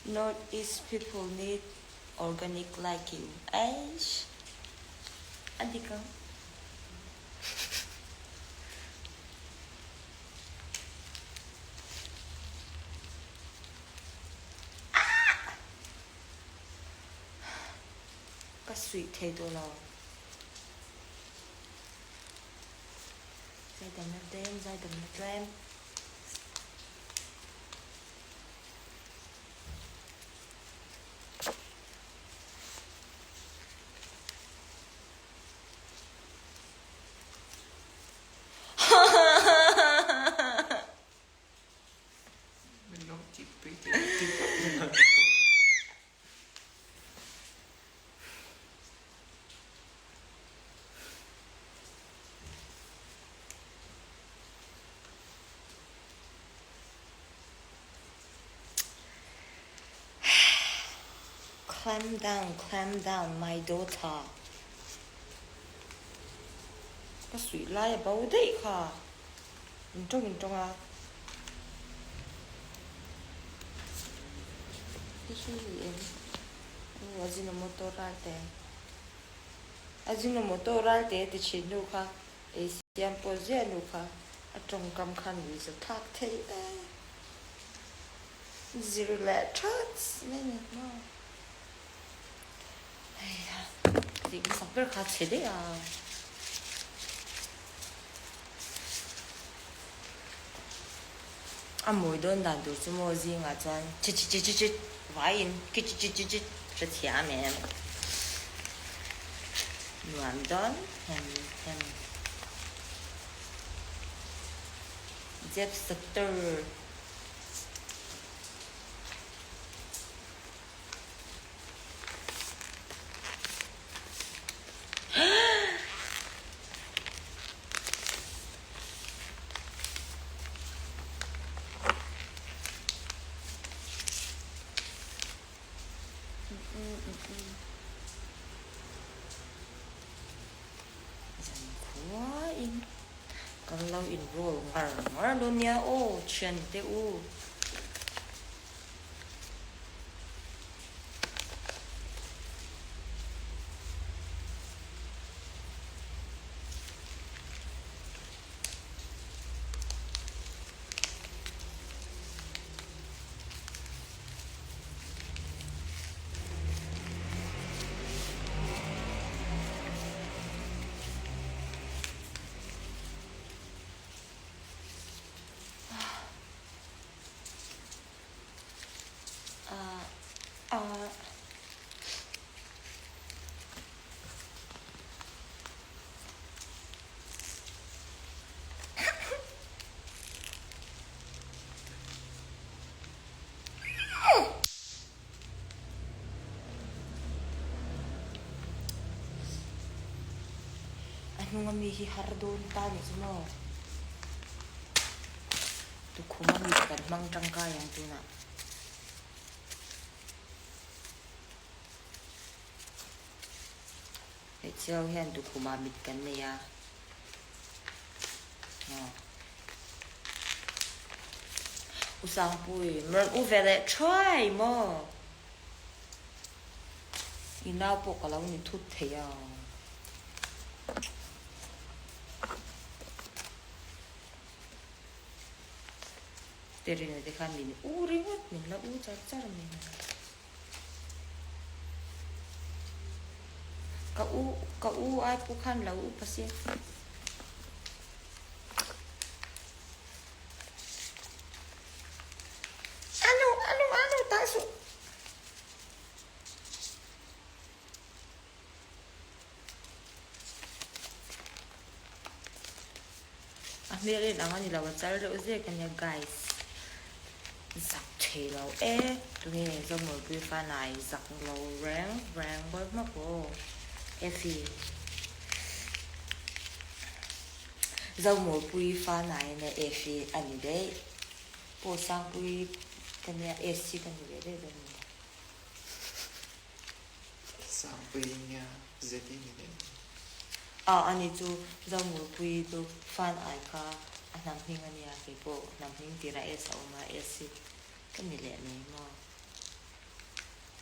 North East people need organic like you. Eish! A dik ang. Ka suih thei tawh lo. Zaidamna tlem, zaidamna tlem. Min lo tih pui tih tih pawh ka hre lo. Clam down, clam down my daughter. Ka suih lai a bo daih kha. In tawng in tawng a. Hi hi hi em. Aw Ajinomoto Ralte. Ajinomoto Ralte ti thin nu kha. Ei siam pawh ziah nu kha a tawngkam khan min za thlak thei e. Zir leh that mai ni maw. Heiha tih hmasak ber kha chhe daih a. A mawi dawn dan tur chu maw zingah chuan chi chi chi chi chi vaiin ki chi chi chi chi hrethiam em. Nuam dawn hem hem. Jep Sutter. Zankhuain kan lo in roll ngar ngar dawn nia aw thiante u. A hnunga mi hi har dawn ta ni chu maw? Tukhuma mi kan hmang tangkai ang tunah. Hmeichhia ho hian tukhuma mit kan nei a. U Sangpui, rawn u ve leh thuai maw? I nau pawh ka lo ni thut thei a. Terina te khan min u ringawt, min la u char char mai. Ka u ka u ai pawh khan lo upa se. Anu anu anu tah suh. A hmel en ang a ni lo a chal reuh zek a nia guys zak thei lo e tunge Zomawlpui fanai zak lo reng reng bawi hmak aw Effie Zomawlpui fanai nia Effie a ni daih pawh Sangpui ka nia Essie ka ni ve daih dawn a ni. Sangpui nia zet i ni deuh. A ani chu Zomurpui chu fan ai kha a hnam hming a nia keipawh hnam hming tirah S a awm a S hi ka ni leh mai maw.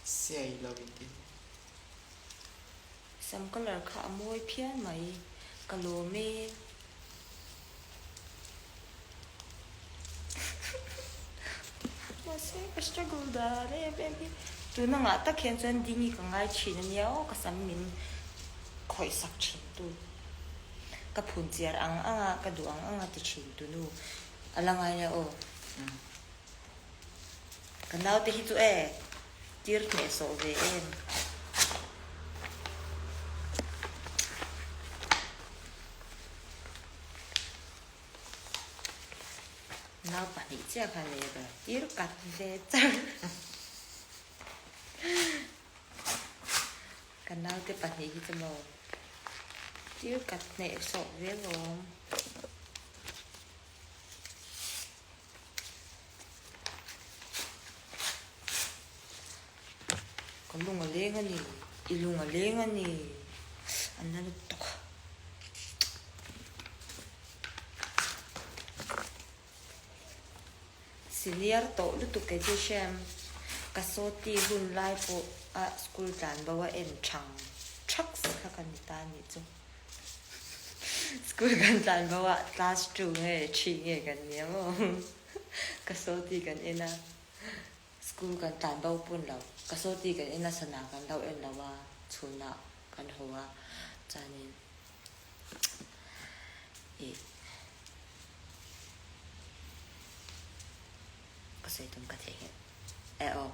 Siai lo in ti. Sam colour kha a mawi phian mai. Ka lawm e. Mahse ka struggle dan em em hi. Tuna ngah tak hian chuan ding hi ka ngai thin a nia aw ka sam min khawih sak thin tu. Ka phun chiar ang ang a, ka duh ang ang a ti thin tu nu a la ngai nia aw. Ka naute hi chu e tir hnehsawh ve em. Nau pahnih chiah kha nei a tir kat ve char. Ka naute pahnih hi chu maw tir kat hnehsawh ve alawm. Ka lung a leng a ni, i lung a leng a ni, an la lutuk a. Senior tawh lutuk kei chu hriam, ka sawti hun lai pawh a school tlan bo a en thang thaks kha ka ni ta a nih chu. School kan tlan bo a class two nge three nge kan nia maw ka sawti kan en a school kan tlan bo pun lo ka sawti kan en a sana kan lo en lo a chhunah kan haw a chuanin ih ka sawi tum ka theih nghet. Eh aw,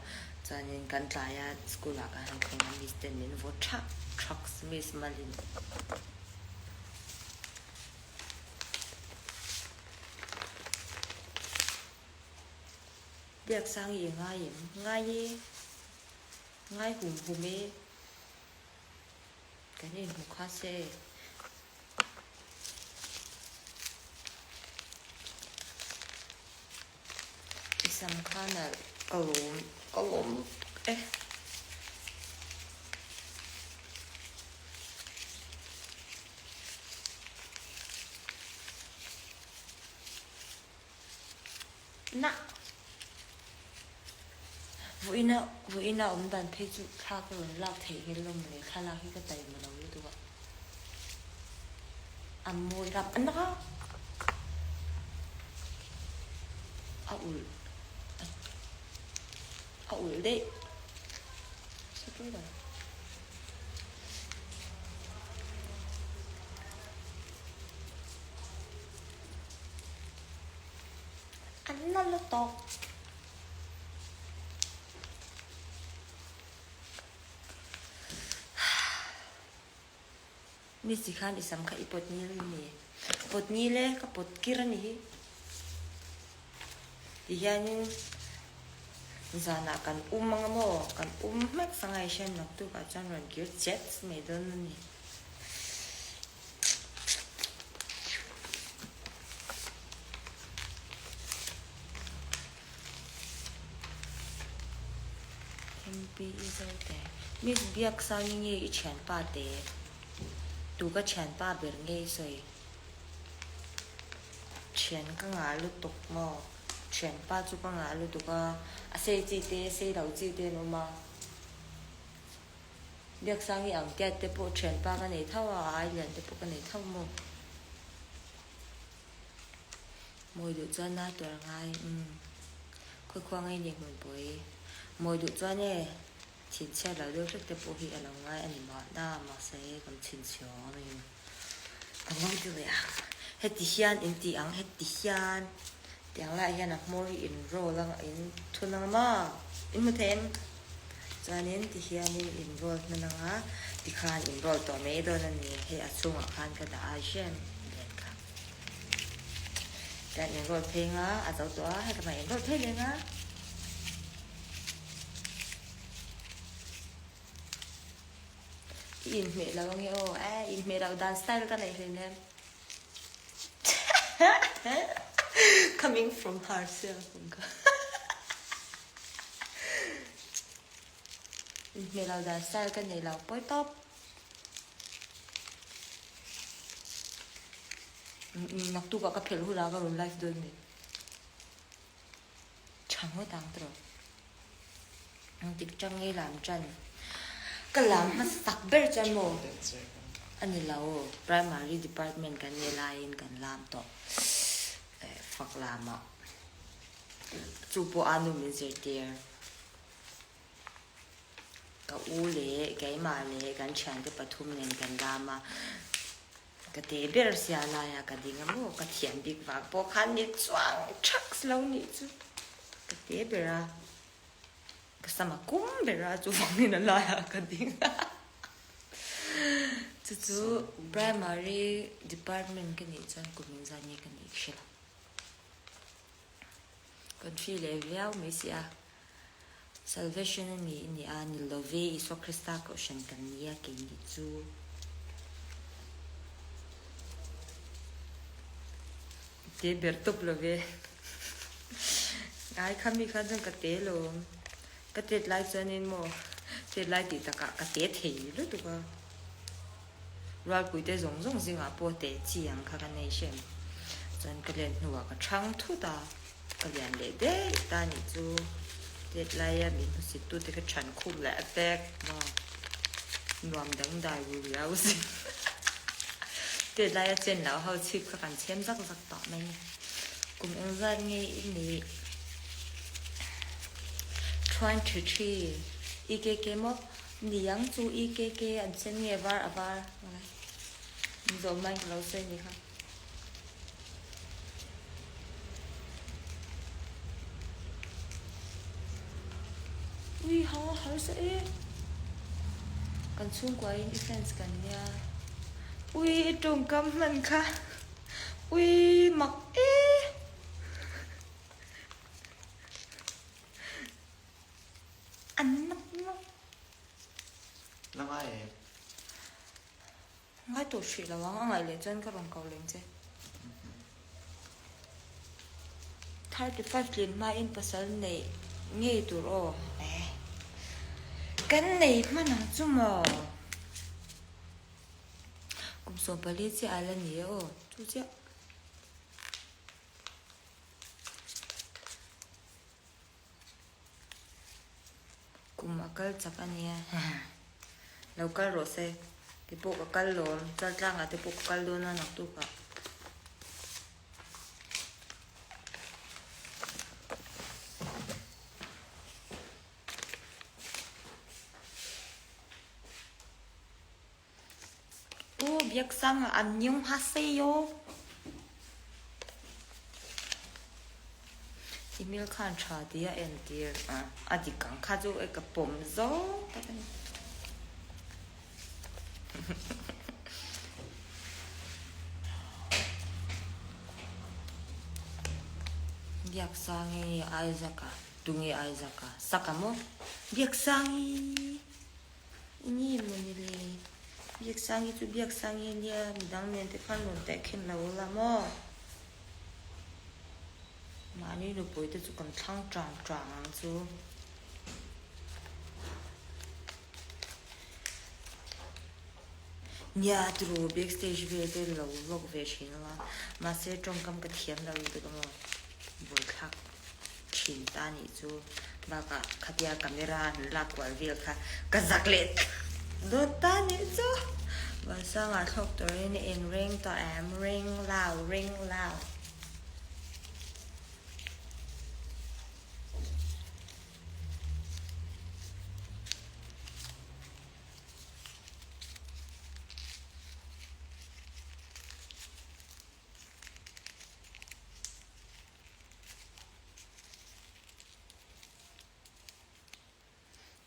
chuanin kan tlaia school ah kan han thleng a, miss ten min vaw thak thak miss Malin. Biaksang i ngai em? Ngai e, ngai hum hum e, kan inhmu kha se. I sam kha nalh ka lawm ka lawm lutuk e. Na Vawiina vawiina awm dan phei chu thla ka rawn lak theih ngel lo mawle thlalak hi ka taima lo lutuk a. A mawi rap a na a ulh a ulh daih A na lutuk. Mi si khan i sam kha i pawt ngil a ni. Pawt ngil e, ka pawt kir a ni hi. Ti hianin zanah kan um anga maw, kan um hmek sangai hian naktukah chuan rawn kir chet mai dawn a ni. MP i zo te. Miss Biaksangi nge i thianpa te? Tu ka thianpa ber nge i sawi? Thian ka ngah lutuk maw? Thianpa chu ka ngah lutuk a, a sei chi te, sei lo chi te an awm a. Biaksangi ang tiat te pawh thianpa ka nei tho a, a ai lian te pawh ka nei tho maw? Mawi duh chuan na tuar ngai umm Khawi khua ngei ni hmunpui Mawi duh chuan e chhinchhiat lo deuh hlek te pawh hi a lo ngai a ni mahna mahse kan chhinchhiawng a ni ka ngawi deuh leh a heti hian in ti ang heti hian tiang laiah hian a hmawr hi in roll ang in thun ang maw in hmu thei em chuanin ti hianin in roll hman ang a tikhan in roll tawh mai dawn a ni hei a chhungah khan ka dah a hian. Kan inrawlh phei nga, a zo tawh a, hei ka hmai inrawlh phei leh nga. I inhmeh lo ange aw, eh inhmeh loh dan style ka neih hleinem. Coming from herself ang ka. Inhmeh loh dan style ka neih lo pawi tawp. Naktukah ka phelh hunah ka rawn live dawn mai. Tha ngawt ang tawh. Engtik tang nge lam tan? Ka lam hmasak ber chuan maw? A ni lo, primary department kan nih laiin kan lam tawh fak lamah. Chu pawh a nu min zirtir. Ka u leh keimah leh kan thiante pathum nen kan lam a, ka te ber sia laiah ka ding a maw, ka thiam bik vang pawh khan ni chuang thaks lo nih chu ka te ber a. Ka sama kum ber a chuvangin a laiah ka ding a. Chu chu primary department ka nih chuan kum engzat nge ka nih ka hre lo. Kan hri leh viau mai si a. Salvation a ni i nih a, ni love Isua Krista kohhran kan nia kei nih chu. Te ber tawp lo ve. Ngai kha mi khan chuan ka te lo. Ka tet lai chuanin maw tet lai tih takah ka te thei lutuk a. Rualpui te zawng zawng zingah pawh te chi ang kha ka nei hrem. Chuan ka len hnuah ka thang thut a, ka lian leh daih ta nih chu. Tet laia min hmusit tute ka than khum leh vek maw. Nuam dangdai ru riau si. Tet laia chen loh ho chhip kha kan chhem zak zak tawh mai ni. Kum engzat nge i nih? 23 EKK maw? Niang chu EKK an sen nge var a var ngai Mizo hmain ka lo sawi ni kha. Ui ha harsa e. Kan chhungkua in i fans kan nia. Ui i tawngkam hman kha. Ui mak e. An mak mak. La ngai em? Ngai tawh hrih lo ang, a ngaih leh chuan ka rawn ko leng che. 35 tlin hmain pasal neih ngei tur aw. Eh. Kan nei hman ang chu maw? Kum 14 chiah a la ni e aw, chu chiah. Kum a kal chak a nia. Lo kal rawh se. Ti pawh ka kal lawm. Chaltlangah te pawh ka kal dawn a naktukah. U Biaksanga annyeonghaseyo. I hmel khan tha tih a entir a, a dik ang kha chu ka pawm zawng tak a ni. Biaksangi Isaac-a, tunge Isaac-a? Saka maw? Biaksangi! Ini mawni le? Biaksangi chu Biaksangi a nia, midang nen te khan rawn teh khin lo ula maw? Mahni nupui te chu kan thlang tang tang ang chu. Nia turu backstage vel te lo vlog ve thin ula, mahse tawngkam ka thiam lo lutuk a maw? Buaithlak. Thin ta nih chu bakah khatia camera an lak kual vel kha ka zak leh dawt ta nih chu. Vansangah thlawk turin in ring tawh em? Ring lo, ring lo.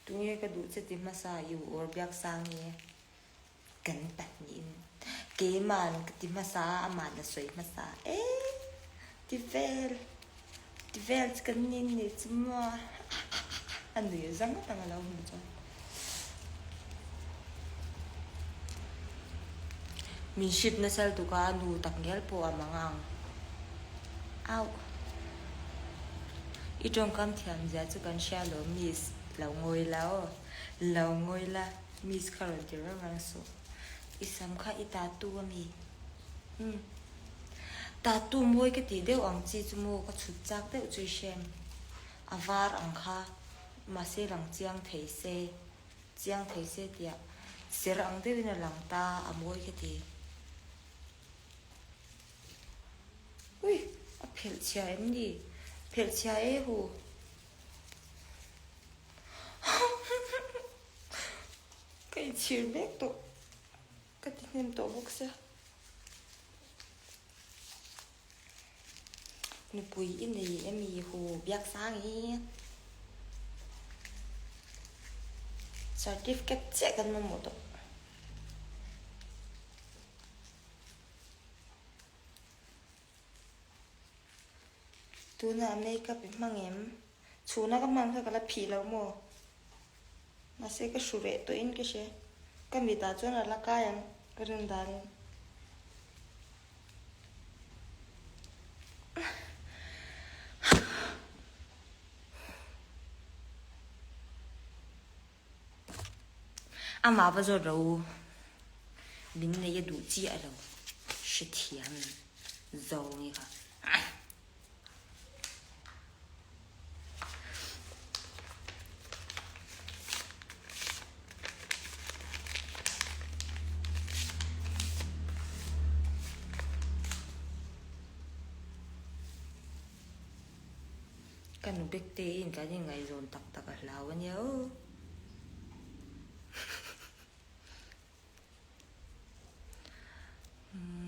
Tunge ka duh che ti hmasa i u awr biak sang nge kan pahnihin keiman ka ti hmasa a aman a sawi hmasa e ti vel ti vel chu kan nin nih chu maw a nui zang ngawt ang a lo hmu chuan. Min hrip nasal tuk a, a nu tak ngial pawh a mang ang. Auh. I tawngkam thiam zia chu kan hria lo miss, lo ngawi la aw. Lo ngawi la, miss kha rawn ti reng reng suh. I sam kha i tattoo a mi? Umm. Tattoo mawi ka tih deuh ang chi chu maw ka chhut chak deuh chu i hrem. A var ang kha. Mahse lang chiang thei se, chiang thei se tia ser ang deuhin a lang ta a mawi ka ti. Ui! A phelh chhia em ni? Phelh chhia e hu. Ka inchhir mek tawh. Ka ti hnem tawh bawk sia. Nupui i nei emi hu biak sang hi. Certificate chiah kan mamawh tawh. Tunah makeup i hmang em? Chhuna ka hman kha ka la phih lo maw? Mahse ka hru reh tawhin ka hria. Ka mitah chuan a la kai ang ka rin danin. Amah va zawt ro u. Min nei a duh chiah lo. Hrethiam zawng i kha. Ka nu bek te in kan inngaihzawn tak tak a hlau a nia aw.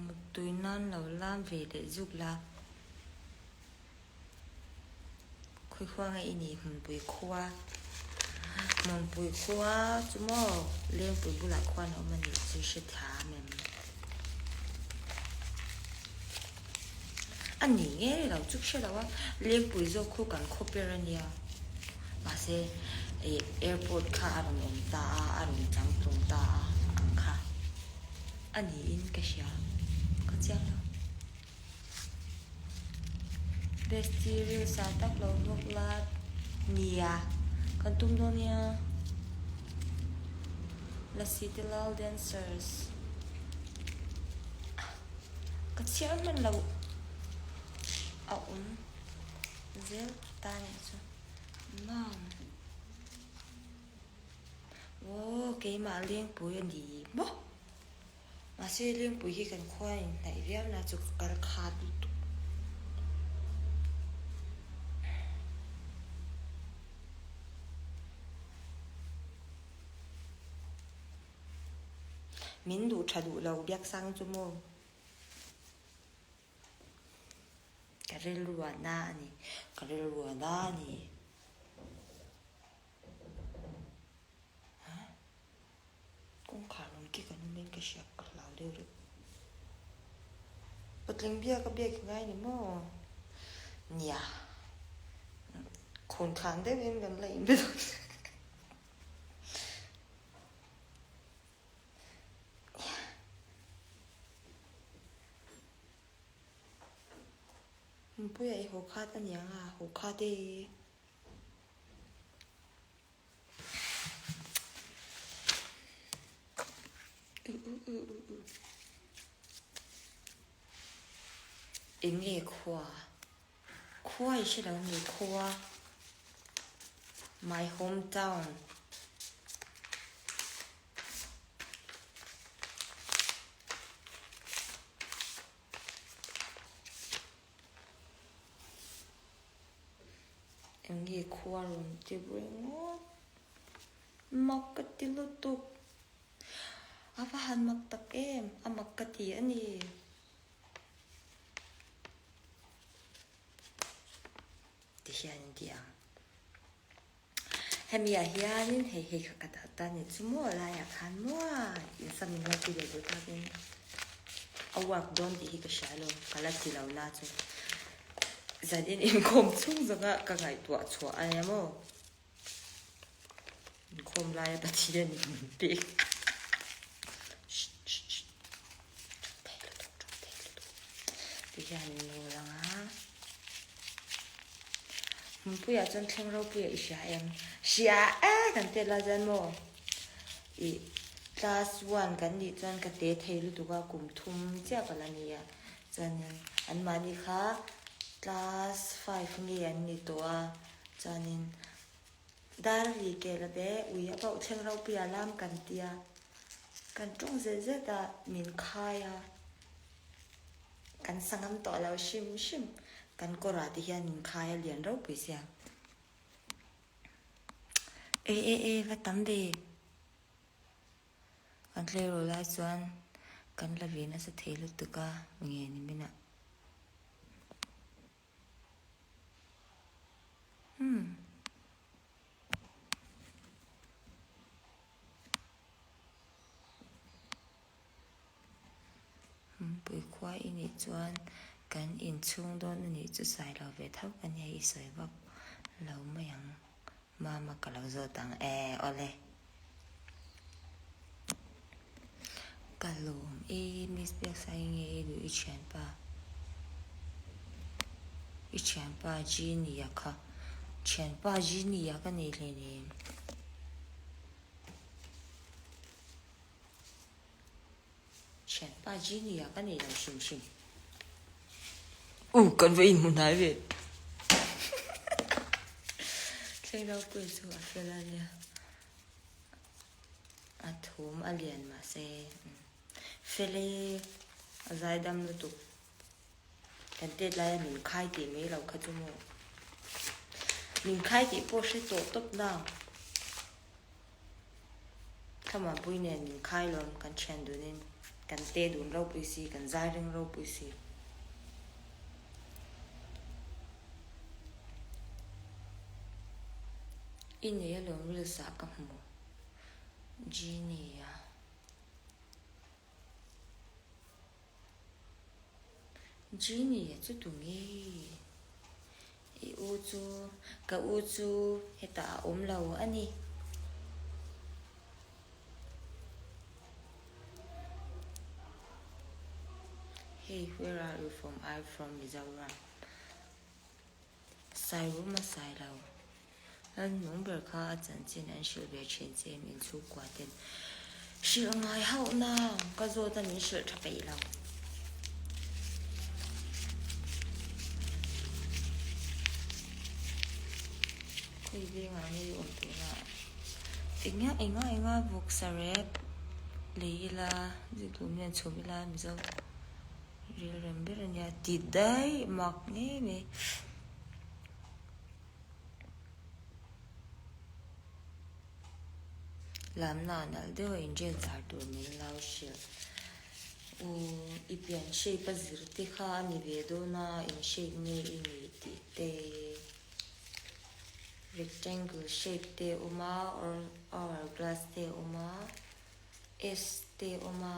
Muttui nan lo lam ve leh zuk la. Khawi khua nge i nih Hmunpui khua. Hmunpui khua chu maw Lengpui bulah khuan a awm a nih chu hre thiam em. A ni ngei lo chu hre lo a, Lengpui zawk khu kan khaw ber a nia. Mahse ih airport kha a rawn awm ta a, a rawn chang tlung ta a ang kha a niin ka hria, ka chiang lo. Bestie reels ah tak lo vlog la nia, kan tum dawn nia. Lasi te lal dancers. Ka chhiar hman lo a awm zel ta nih chu mam aw keimah lengpui a ni maw mahse lengpui hi kan khua in hnaih viau na chu ka kal khat lutuk. Min duh tha duh lo biaksang chu maw? Ka rilru a na a ni, ka rilru a na a ni. Hah? Kawngkhar rawn kik an awm in ka hria, ka hlau deuh reuh. Patling bia ka biak i ngai ni maw? Nia, khun khan deuhin kan la inbe dawn. Mpuia i haw khat a niang a, haw khat e. Eng nge khua? Khua i hre lo mi khua my home town. Eng nge khua rawn ti ringawt mak ka ti lutuk a va han mak tak em a mak ka ti a ni. Ti hian in ti ang. Hemi ah hianin hei hei kha ka dah ta ni chu maw laiah khan maw in sam in lo ti leh duh takin a work dawn tih hi ka hria lo ka la ti lo na chu zan in inkhawm chhung zawnga ka ngaihtuah chhuah a nia maw. Inkhawm laia Pathian in min pek. Thei lutuk, thei lutuk. Ti hian in lo lang a. Hmunpuiah chuan thleng ropuia i hria em? Hria e kan tel a chuan maw? I class one kan nih chuan ka te thei lutuk a, kum thum chiah ka la ni a. Chuanin anmahni kha class five nge an ni tawh a. Chuanin. Dar ri ke la ve ui a bauh thleng ropui a lam kan tia kan tawng zet zet a min khai a kan sa ngam tawh lo hrim hrim kan kawr ah te hian min khai a lian ropui sia e e e va tam ve kan tleirawl lai chuan kan la ve nasa thei lutuk a nge ni minah. Umm. Hmunpui khua i nih chuan kan inchhung dawn a nih chu sai lo ve tho ka nia i sawi vak lo mai ang. Mama ka lo zawt ang e awle. Ka lawm e Miss Biaksaii nge i duh i thianpa i thianpa Genie-a kha thianpa Genie-a ka nei hleinem. Thianpa Genie-a ka nei lo hrim hrim. U kan va inhmu hnai ve. Thleng ropui chu a fel a nia. A thum a lian mahse fel e a zaidam lutuk. Kan tet laia min khai tih mai lo kha chu maw. Min khai tih pawh hre tawh tawp nang. Thlamahpui nen min khai lawm kan thian dunin kan te dun ropui si kan zai ring ropui si. I nei alawm reels ah ka hmu Genie a. Genie a chu tu nge? I u chu ka u chu hetah a awm lo a ni. Hey where are you from I from Mizoram Sairum a sai lo Lalnung ber kha a chanchin an hrilh ve thin che em inchhungkua ten hrilh ngai hauh na ka zawt a min hrilh tha peih lo. Khawi vengah nge i awm tuna enga enga enga vawksa rep lei ila zikhlum hian chhum ila mizo rilrem ber ania ti daih mak ngei mai. Lamna nalh deuh a inrel dar tur min lo hrilh. U i pian shape a zir te kha a ni ve dawn a, eng shape nge i nih tih te, rectangle shape te a awm a or hourglass te a awm a, S te a awm a.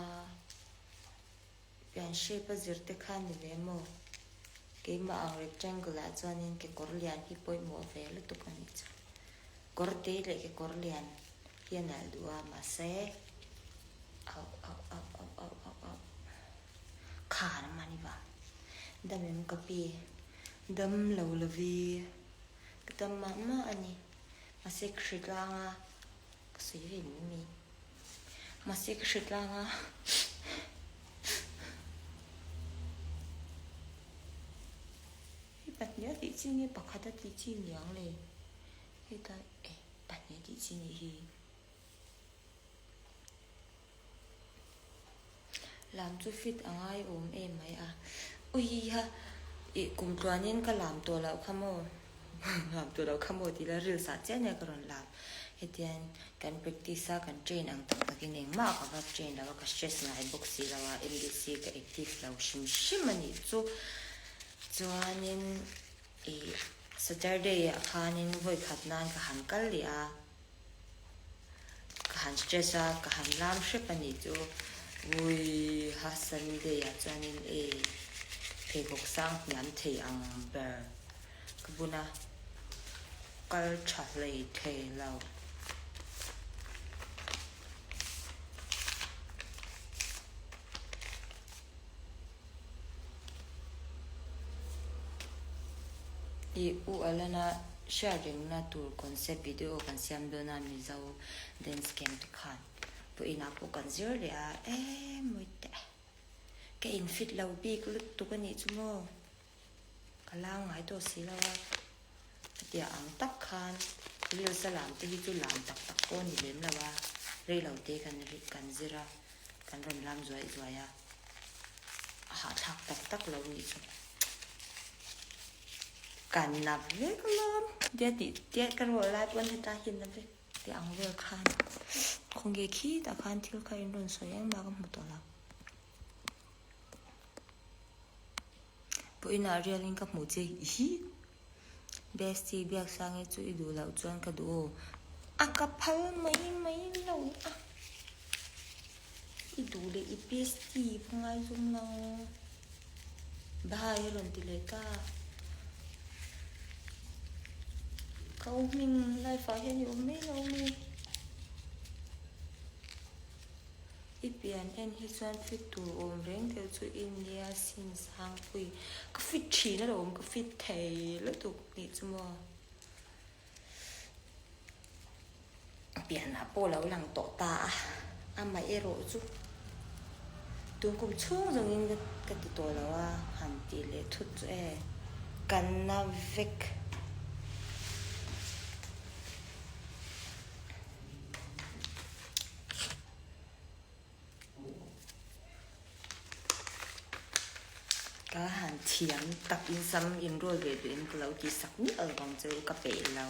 Pian shape a zir te kha ni ve maw? Keimah ang rectangle ah chuanin kekawr lian hi pawimawh ve lutuk a nih chu. Kawr te leh kekawr lian hi a nalh duh a mahse auh auh auh auh auh auh auh khan a mani vang. Dam em ka pi? Dam lo lovi ka dam mah mah a ni. Mahse ka hritlang a. Ka sawi ve mai mai. Mahse ka hre tlang a. Hei pahnih a tih chi nge pakhat a tih chi niang le. Hetlai eh pahnih a tih chi nih hi. Lam chu fit a ngai awm em mai a. Ui ha ih kum tluanin ka lam tawh loh kha maw lam tawh loh kha maw tih la reels ah chiah nia ka rawn lam. Hetiang kan practice a kan train ang tak takin engmah ka va train lo a ka stress ngai bawk si lo a MDC ka active lo hrim hrim a nih chu. Chuanin ih Saturday ah khanin vawi khat nan ka han kal leh a. Ka han stress a, ka han lam hrep a nih chu. Ui ha Sunday ah chuanin e pheikhawk sang hniam thei ang ber ka bun a, kal tha hlei thei lo. I u Alana hriat rengna tur concept video kan siam dawn a Mizo dance camp te khan pawhinah pawh kan zir leh a e mawi teh ka in fit lo bik lutuk a nih chu maw ka lam ngai tawh si lo a hetiang ang tak khan. Reels a lam te hi chu lam tak tak pawh a ni lem lo a, rei lo te kan kan zir a, kan rawn lam zuai zuai a, a hahthlak tak tak lo nih chu. Kan na vek alawm, tia tih tia ka rual lai pawn heta hi na vek tih ang vel khan khawnge khitah khan thil kha in rawn sawi engmah ka hmu tawh lo. Pawhinah rialin ka hmuh che hi. Bestie Biaksangi chu i duh loh chuan ka duh aw. A ka phal mai mai lo a. I duh leh i bestie ka ngaizawm lo. Bhai a rawn ti leh ta. Ka u hming life ah hian i awm mai lo mi. I pian en hi chuan fit tur awm reng deuh chu i nia sin Sangpui. Ka fit thin alawm, ka fit thei lutuk nih chu maw. Pianah pawh lo lang tawh ta a, amaherawh chu tun kum chhung zawngin ka ti tawh lo a, han tih leh thut chu e, ka na vek. Ka han thiam tak in sam in rawl ve duh in ka lo tih sak miah lo vang che u ka peih lo.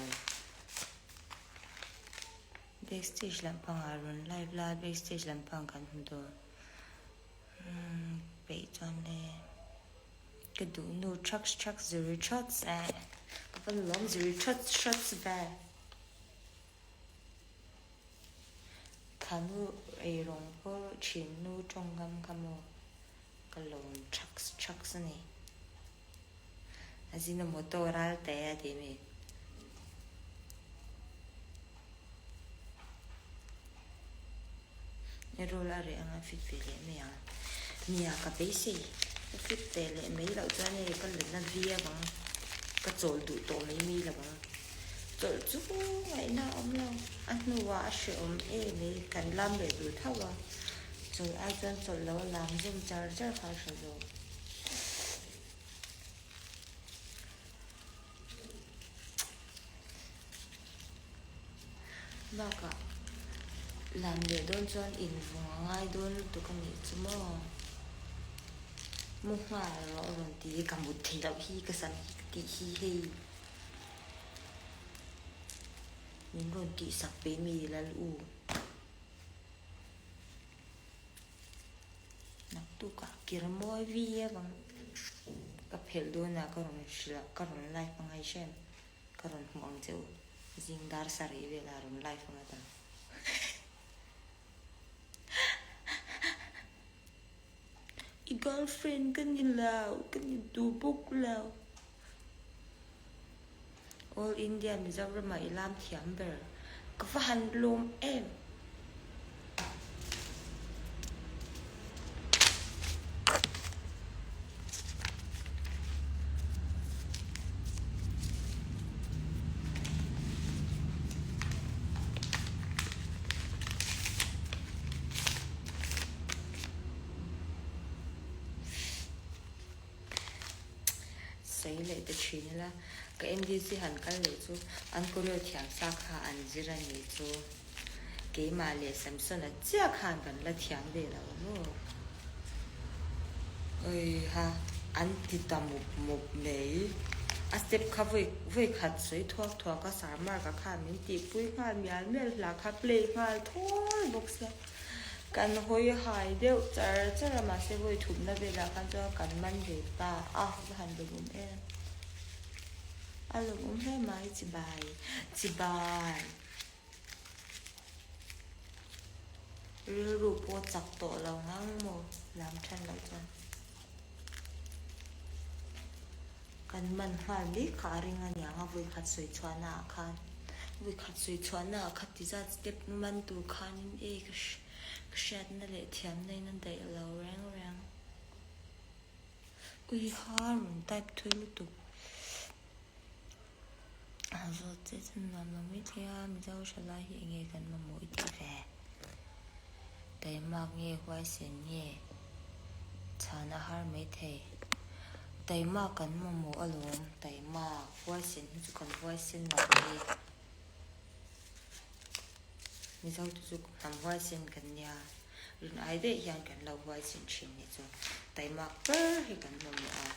Backstage lampang ah rawn live la backstage lampang kan hmu dawn peih chuan le ka duh nu trucks trucks ziri shots eh ka va lawm ziri shots shots ve. Thanu eirawng pawh thin nu tawngkam kha maw ka lawm thaks thaks a ni. Ajinomoto ral te a ti mi. I rul a reh anga fit ve leh mai ang. Nia ka beisei ka fit ve leh mai loh chuan hei ka lutna viau ang ka chawl duh tawh mai mai lo ang. Chawlh chu ngaihna a awm lo, a hnuah a hrehawm em i kan lam leh duh tho a, chawlh ai chuan chawlh lo a lam zawm char char kha a hre zawk. Bakah lam leh dawn chuan invung a ngai dawn lutuk a nih chu maw? Mu nghal rawh a rawn ti i ka mut theih loh hi ka sam hi ka tih hi hei. Min rawn tihsak pe mi lal u. Naktukah kir mawi viau ang. Ka phelh dawnah ka rawn hrilh a, ka rawn live ang a i hre em? Ka rawn hmuh ang che u. Zing dar sarih velah rawn live ang a ta. I girlfriend ka ni lo, ka ni duh bawk lo. All India Mizoram ah i lam thiam ber. Ka va han lawm em. Sawi leh ta thin ila, ka NDC han kal leh chu an choreo thiam sa kha an zir a nih chu. Keimah leh Samson-a chiah khan kan la thiam ve lo maw? Awiha, an ti ta mup mup mai. A step kha vawi vawi khat sawi thuak thuak a, Sarmark-a khan min tihpui nghal mial mial hla kha play nghal thawl bawk sia. Kan hawi hai deuh char char a, mahse vawi thumna velah khan chuan kan man ve ta a, va han lawmawm em. A lawmawm hle mai, chibai chibai. Rilru pawh chak tawh lo ngang maw lam than loh chuan. Kan man nghal mek kha a ring aniang a vawi khat sawi chhuahna ah khan vawi khat sawi chhuahna ah kha ti zat step man tur khanin e ka hriatna leh thiamna in a daih lo reng reng. Ui ha rawn type thui lutuk. A zawt che chu nuam lo mai thei a, Mizo thalai hi enge kan mamawh i tih ve? Taimak nge huaisen nge chhan a har mai thei? Taimak kan mamawh alawm, taimak huaisen hi chu kan huaisen lo mai. Mizo te chu hnam huaisen kan nia, rin ai daih hian kan lo huaisen thin nih chu taimak ber hi kan mamawh a,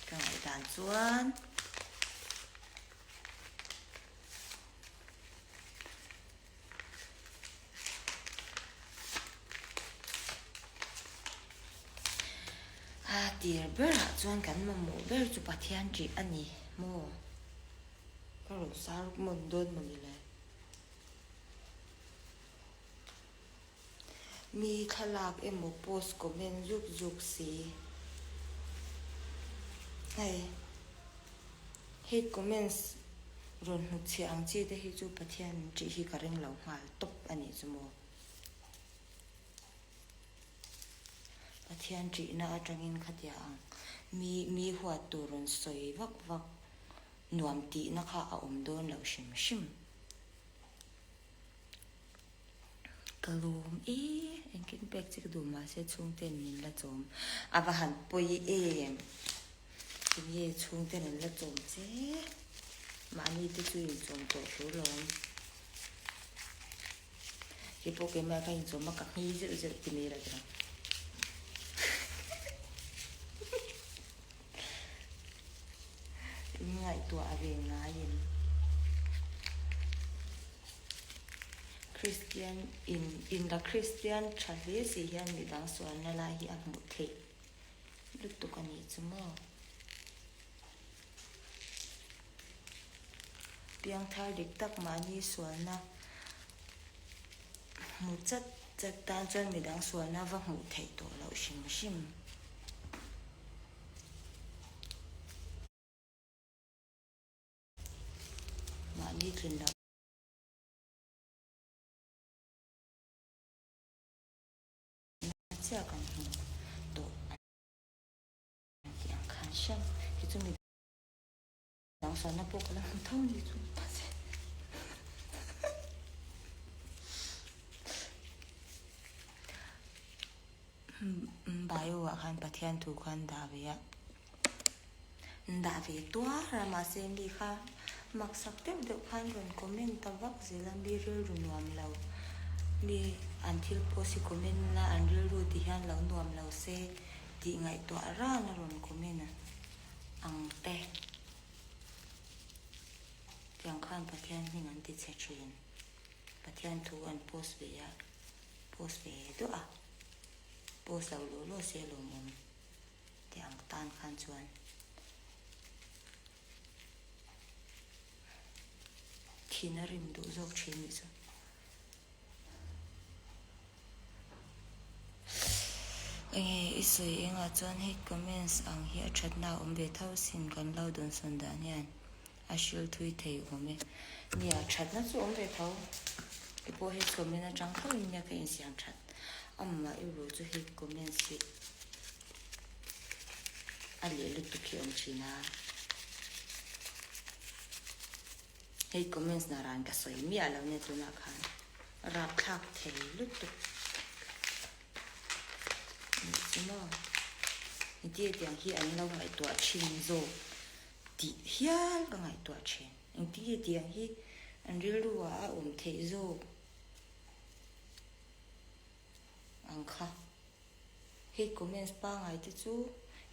ka ngaihdan chuan. A tir berah chuan kan mamawh ber chu Pathian ṭih a ni maw? Ka rawn sar mawn dawn mawni le? Mi thlalak emaw post comment zuk zuk si. Hei hate comments rawn hnutchhiah ang chi te hi chu Pathian min ṭih hi ka ring lo nghal tawp a nih chu maw. Pathian ṭihna aṭangin khatia ang mi mi huat tur rawn sawi vak vak nuam tihna kha a awm dawn lo hrim hrim. Ka lawm e, engkim pek che ka duh mahse chhungten min la chawm a va han pawi em, tinge chhungten an la chawm che, mahni te chu inchawm tawh tur lawm. Kei pawh keimah ka inchawm a ka nghi zeuh zeuh ti mai la tira. In ngaihtuah a ve ngaiin Kristian in inla Kristian tha hle si hian midang sualna lai hi a hmuh theih lutuk a nih chu maw. Piangthar dik tak mahni sualna hmu chat chat tan chuan midang sualna va hmuh theih tawh loh hrim hrim. Mahni tlin loh. Chiah kan hmu tawh a tih ang khan hriat hi chu mi dang sualna pawh ka la hmu tho ni chu mahse Bio ah khan Pathian thu khan dah ve a dah ve tuar a mahse mi kha maksak deuh deuh khan rawn comment ta vak zel a mi rilru nuam lo mi an thil post hi comment la an rilru ti hian lo nuam lo se tih ngaihtuah ran a rawn comment ang te tiang khan Pathian hming an ti chhe thin Pathian thu an post ve a post ve duah a post lo law law se lawmawm. Tih ang tan khan chuan thin a rim duh zawk thin nih chu. Enge i sawi engah chuan hate comments ang hi a thatna a awm ve tho sin kan lo dawnsawn dan hian a hril thui thei awm e. Nia thatna chu awm ve tho. I pawh hate comment atang tho in nia ka insiam that. Amah erawh chu hate comments hi a leh lutuk hi a awm thin a. Hate comments na ran ka sawi miah lo nia tunah khan rapthlak thei lutuk anih chu maw. Engti tiang hi an lo ngaihtuah thin zawk tih hial ka ngaihtuah thin. Engti tiang hi an rilru ah a awm theih zawk. Ang kha. Hate comments pangai te chu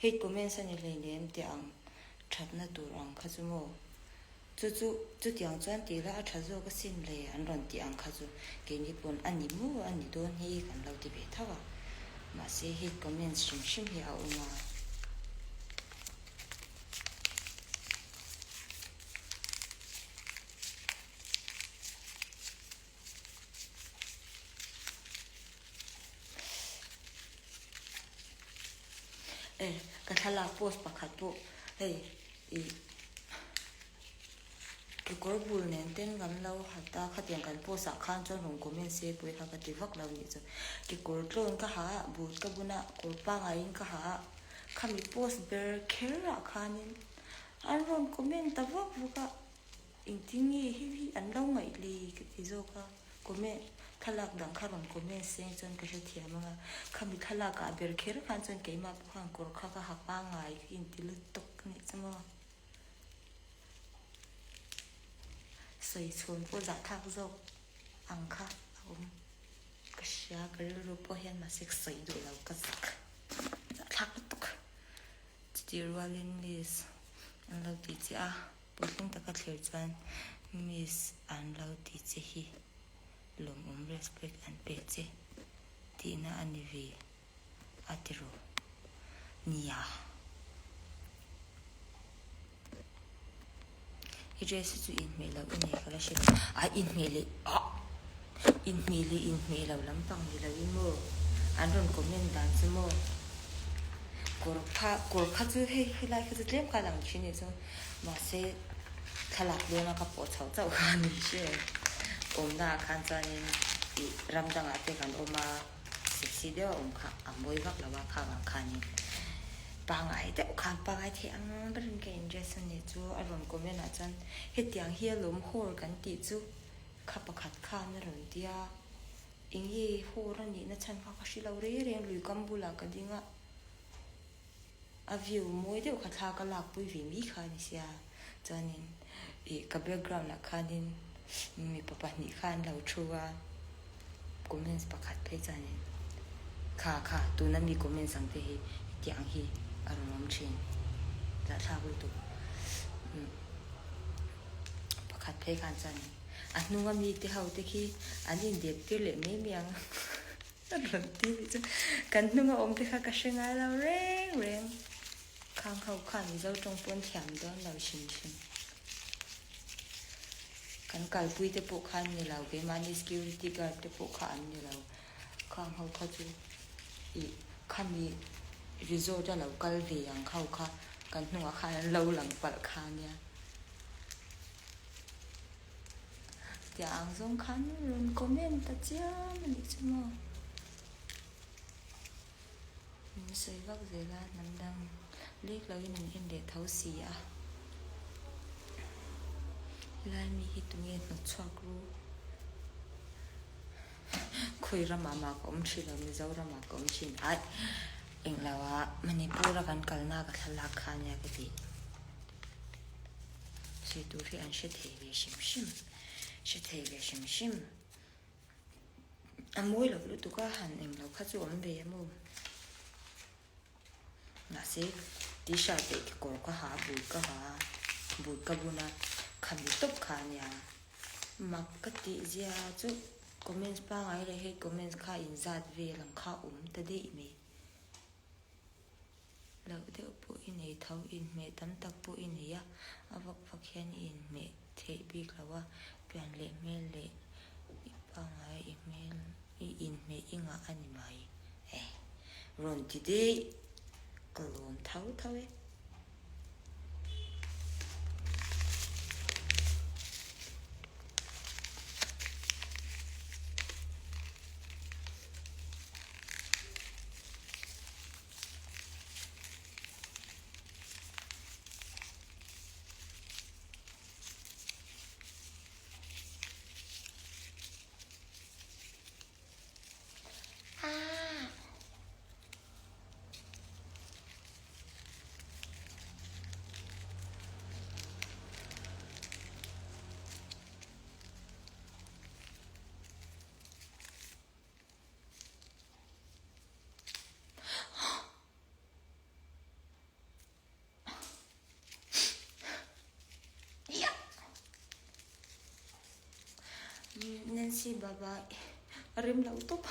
hate comments a ni hleinem tih ang thatna tur ang kha chu maw. Chu chu chutiang chuan tih la a tha zawk asin le an rawn tih ang kha chu keini pawn a ni maw a ni dawn hi kan lo ti ve tho a. Mahse hate comments hrim hrim hi a awm a. E ka thlalak post pakhat pawh hei ih kekawr bul nen ten kan lo hat a khatiang kan post ah khan chuan rawn comment se pawh kha ka ti vak lo nih chu kekawr tlawn ka ha a boot ka bun a kawr pangai in ka ha a khami post ber kher ah khanin an rawn comment ta vak vak a. Engtin nge hei hi an lo ngaih le ka ti zawk a, comment thlalak dang kha rawn comment seng chuan ka hrethiam ang a, khami thlalak ah ber kher khan chuan keimah pawh khan kawr kha ka ha pangai ka inti lutuk a nih chu maw. Sawi chhawn pawh zahthlak zawk. ang kha a awm ka hria ka rilru pawh hian mahse ka sawi duh lo ka zak zahthlak lutuk chutih rualin miss an lo ti che a puitling taka thlir chuan miss an lo ti che hi lawmawm respect an pe che tihna a ni ve. A ti ru. Nia. I dress hi chu inhmeh loh i nei ka la hre lo. A inhmeh leh ah inhmeh leh inhmeh lo lampang ni lo in maw an rawn comment dan chu maw kawr kha kawr kha chu hei helai kha chu tlem kha lang thin ni chu mahse thlalak dawn a ka pawh chho chauh kha a ni hre awmna ah khan chuanin ih ram dangah te kan awm a. Sexy deuh a awm kha a mawi vak lo a kha vang khanin pangai deuh khan pangai thei ang berin ka in dress a ni chu a rawn comment ah chuan hetiang hi alawm hawr kan tih chu kha pakhat khan a rawn ti a eng nge hawr a nihna chhan kha ka hre lo reng reng lui kam bulah ka ding a a view mawi deuh kha thla ka lak pui ve mai kha a ni sia chuanin ih ka background ah khanin mipa pahnih kha an lo thu a comments pakhat phei chuanin kha kha tuna mi comments ang te hi hetiang hi a rawn awm thin zahthlak lutuk pakhat phei khan chuanin a hnunga mite ho te khi an indep tir leh mai mai ang. Ka rawn ti nih chu kan hnunga awm te kha ka hre ngai lo reng reng. Khang ho khan Mizo tawng pawn thiam dawn lo hrim hrim. Kan kalpui te pawh kha an ni lo, keimahni security guard te pawh kha an ni lo. Khang ho kha chu ih khami resort a lo kal ve ang ho kha kan hnungah khan an lo lang palh kha nia. Tiang ang zawng khan rawn comment ta chiam a nih chu maw. Min sawi vak zel a, hnam dang lek loin an en leh tho si a. Helai mi hi tunge hnawt chhuak ru? Khawi ramah mah ka awm thin lo, Mizoramah ka awm thin. Aih, englo ah Manipur a kan kalna ka thlalak kha ania ka tih. Sawi tur hi an hre thei ve hrim hrim, hre thei ve hrim hrim. A mawi lo lutuk a, han eng lo kha chu awm ve a maw. Mahse, t-shirt leh kekawr ka ha, boot ka ha, boot ka bun a, khami tawp kha a nia. Mak ka tih zia chu comments pangngai leh hate comments kha inzat vel ang kha awm ta daih mai. Loh deuh pawh i nei tho, inhmeh tam tak pawh i nei a, a vak vak hian i inhmeh theih bik lo a, pian leh hmel leh i pangngai i hmel i inhmeh i ngah a ni mai e, rawn ti daih ka lawm tho tho e. Nancy baba a rem lo tawp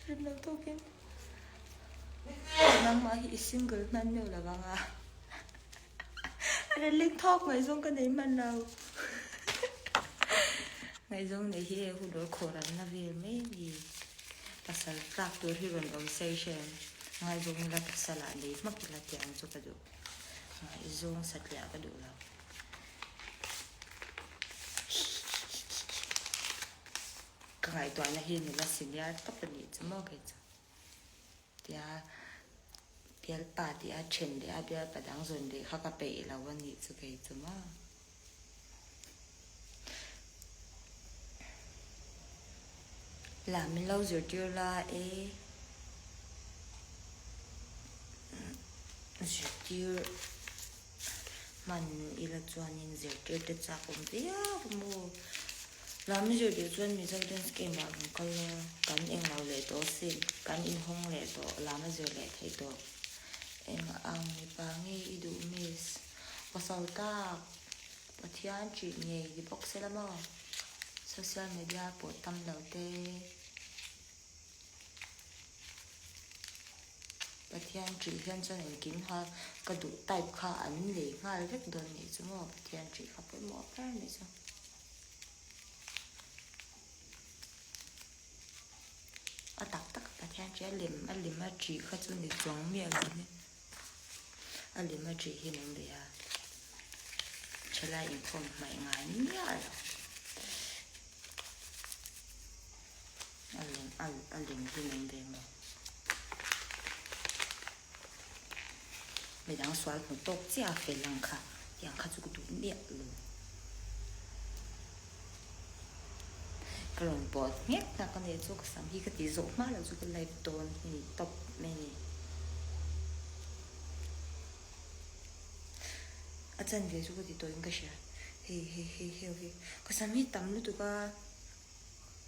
rem lo tawkin nangmah hi i single hman meuh lo vang a a rilling thawk ngaihzawng ka nei hman lo ngaihzawng nei hi e hun rawn khawh ran na vel mai a ni. Pasal tlak tur hi rawn awm sei hrem. Ngaihzawng ila pasal ah nei hmak ila tih ang chu ka duh. Ngaihzawng satliah ka duh lo. Ka ngaihtuahna hi nula senior tawp a nih chu maw kei chu. Tia bialpa tih a then leh a bialpa dang zawn leh kha ka peih lo a nih chu kei chu maw. La min lo zirtir la e zirtir hman ila chuanin zirtir te chak awm viau a maw. Lam zir duh chuan Mizo Dance Camp ah kan kal a, kan englo leh tawh asin, kan inhawng leh tawh, lam a zir leh theih tawh. Eng ang mipa nge i duh miss? Pasal tak, Pathian ṭih ngei ni bawk sela maw? Social media pawh tam lo te. Pathian ṭih hian chuan engkim kha ka duh type kha an lei nghal vek dawn nih chu maw Pathian ṭih kha pawimawh ber nih chu. A tak tak a Pathian ṭih a lem a lem a ṭih kha chu ni chuang miah lo hi a lem a ṭih hi an be a ṭhelai inkhawm hmaih ngai miah lo. A lem a a lem hi min ve maw? Midang sual hmu tawk chiah a fel ang kha, tiang kha chu ka duh miah lo. Ka rawn pawt nghek nghak a nia chu ka sam hi ka tih zawh hma loh chu ka live dawn hi ni tawp mai a ni. A chanve chu ka ti tawhin ka hria, hei hei hei heu hi ka sam hi tam lutuk a.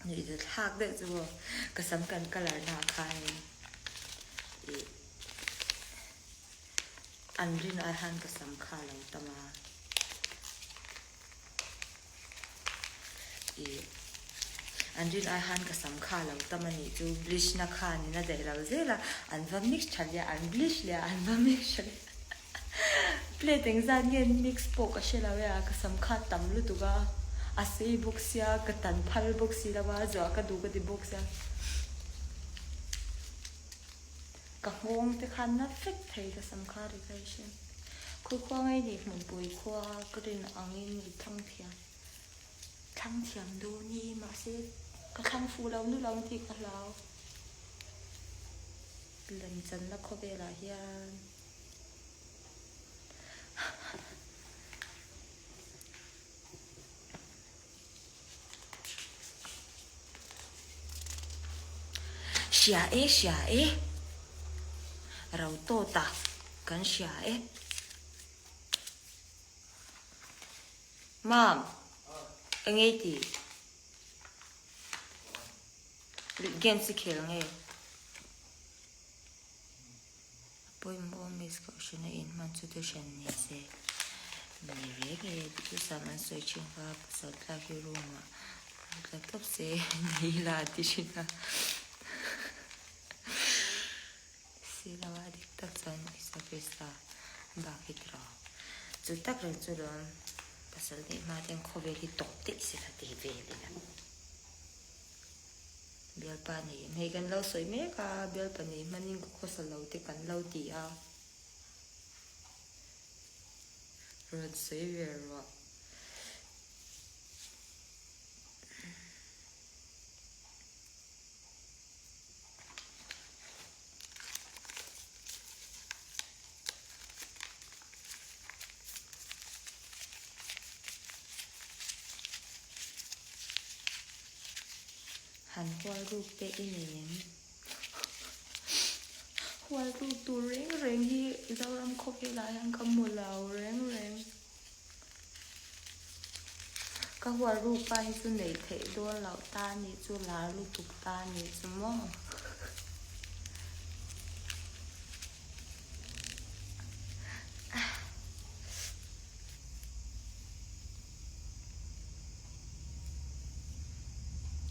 Nuih za thlak deuh chu maw ka sam kan colour na ah khanin ih an rin ai khan ka sam kha a lo tam a ih an rin ai khan ka sam kha a lo tam a nih chu bleach na khanin a daih lo zel a an va mix tha leh a an bleach leh a an va mix tha leh a Plate engzat nge mix pawh ka hre lo e a, ka sam kha a tam lutuk a, a sei bawk sia, ka tan phal bawk si lo a, zuah ka duh ka ti bawk sia. Ka nghawng te khan na vek thei ka sam kha ri ka hre. Khawi khua ngei nih hmunpui khua ka rin angin i thlang thiam, thlang thiam dawn i mahse ka thlang fuh lo nulh ang tih ka hlau. Lemchanna khawvelah hian. Hria e hria e ro tawt a kan hria e Mam eng ei tih games i khel nge. A pawimawh miss kohhran a inhman chu te hran ni se ni reng e tih chu sam an sawi thin kha pasal tlak hi room ah tla tawp se ni ila a ti thin a silo a dik tak chuan Isua Krista bak hi tiraw chu tak reng chu lawm pasal neih hma ten khawvel hi tawp daih se kha ti vel ila. Bialpa nei em? Hei kan lo sawi mek a, bialpa nei hmanin ka khawsa lo te kan lo ti a. Rawn sawi ve ruah. Han hual ruk te i nei em? Hual ruk tur reng reng hi Zoram khawvelah hian ka hmu lo reng reng. Ka hual ruk pa hi chu neih theih dawn loh ta a nih chu, lar lutuk ta a nih chu maw?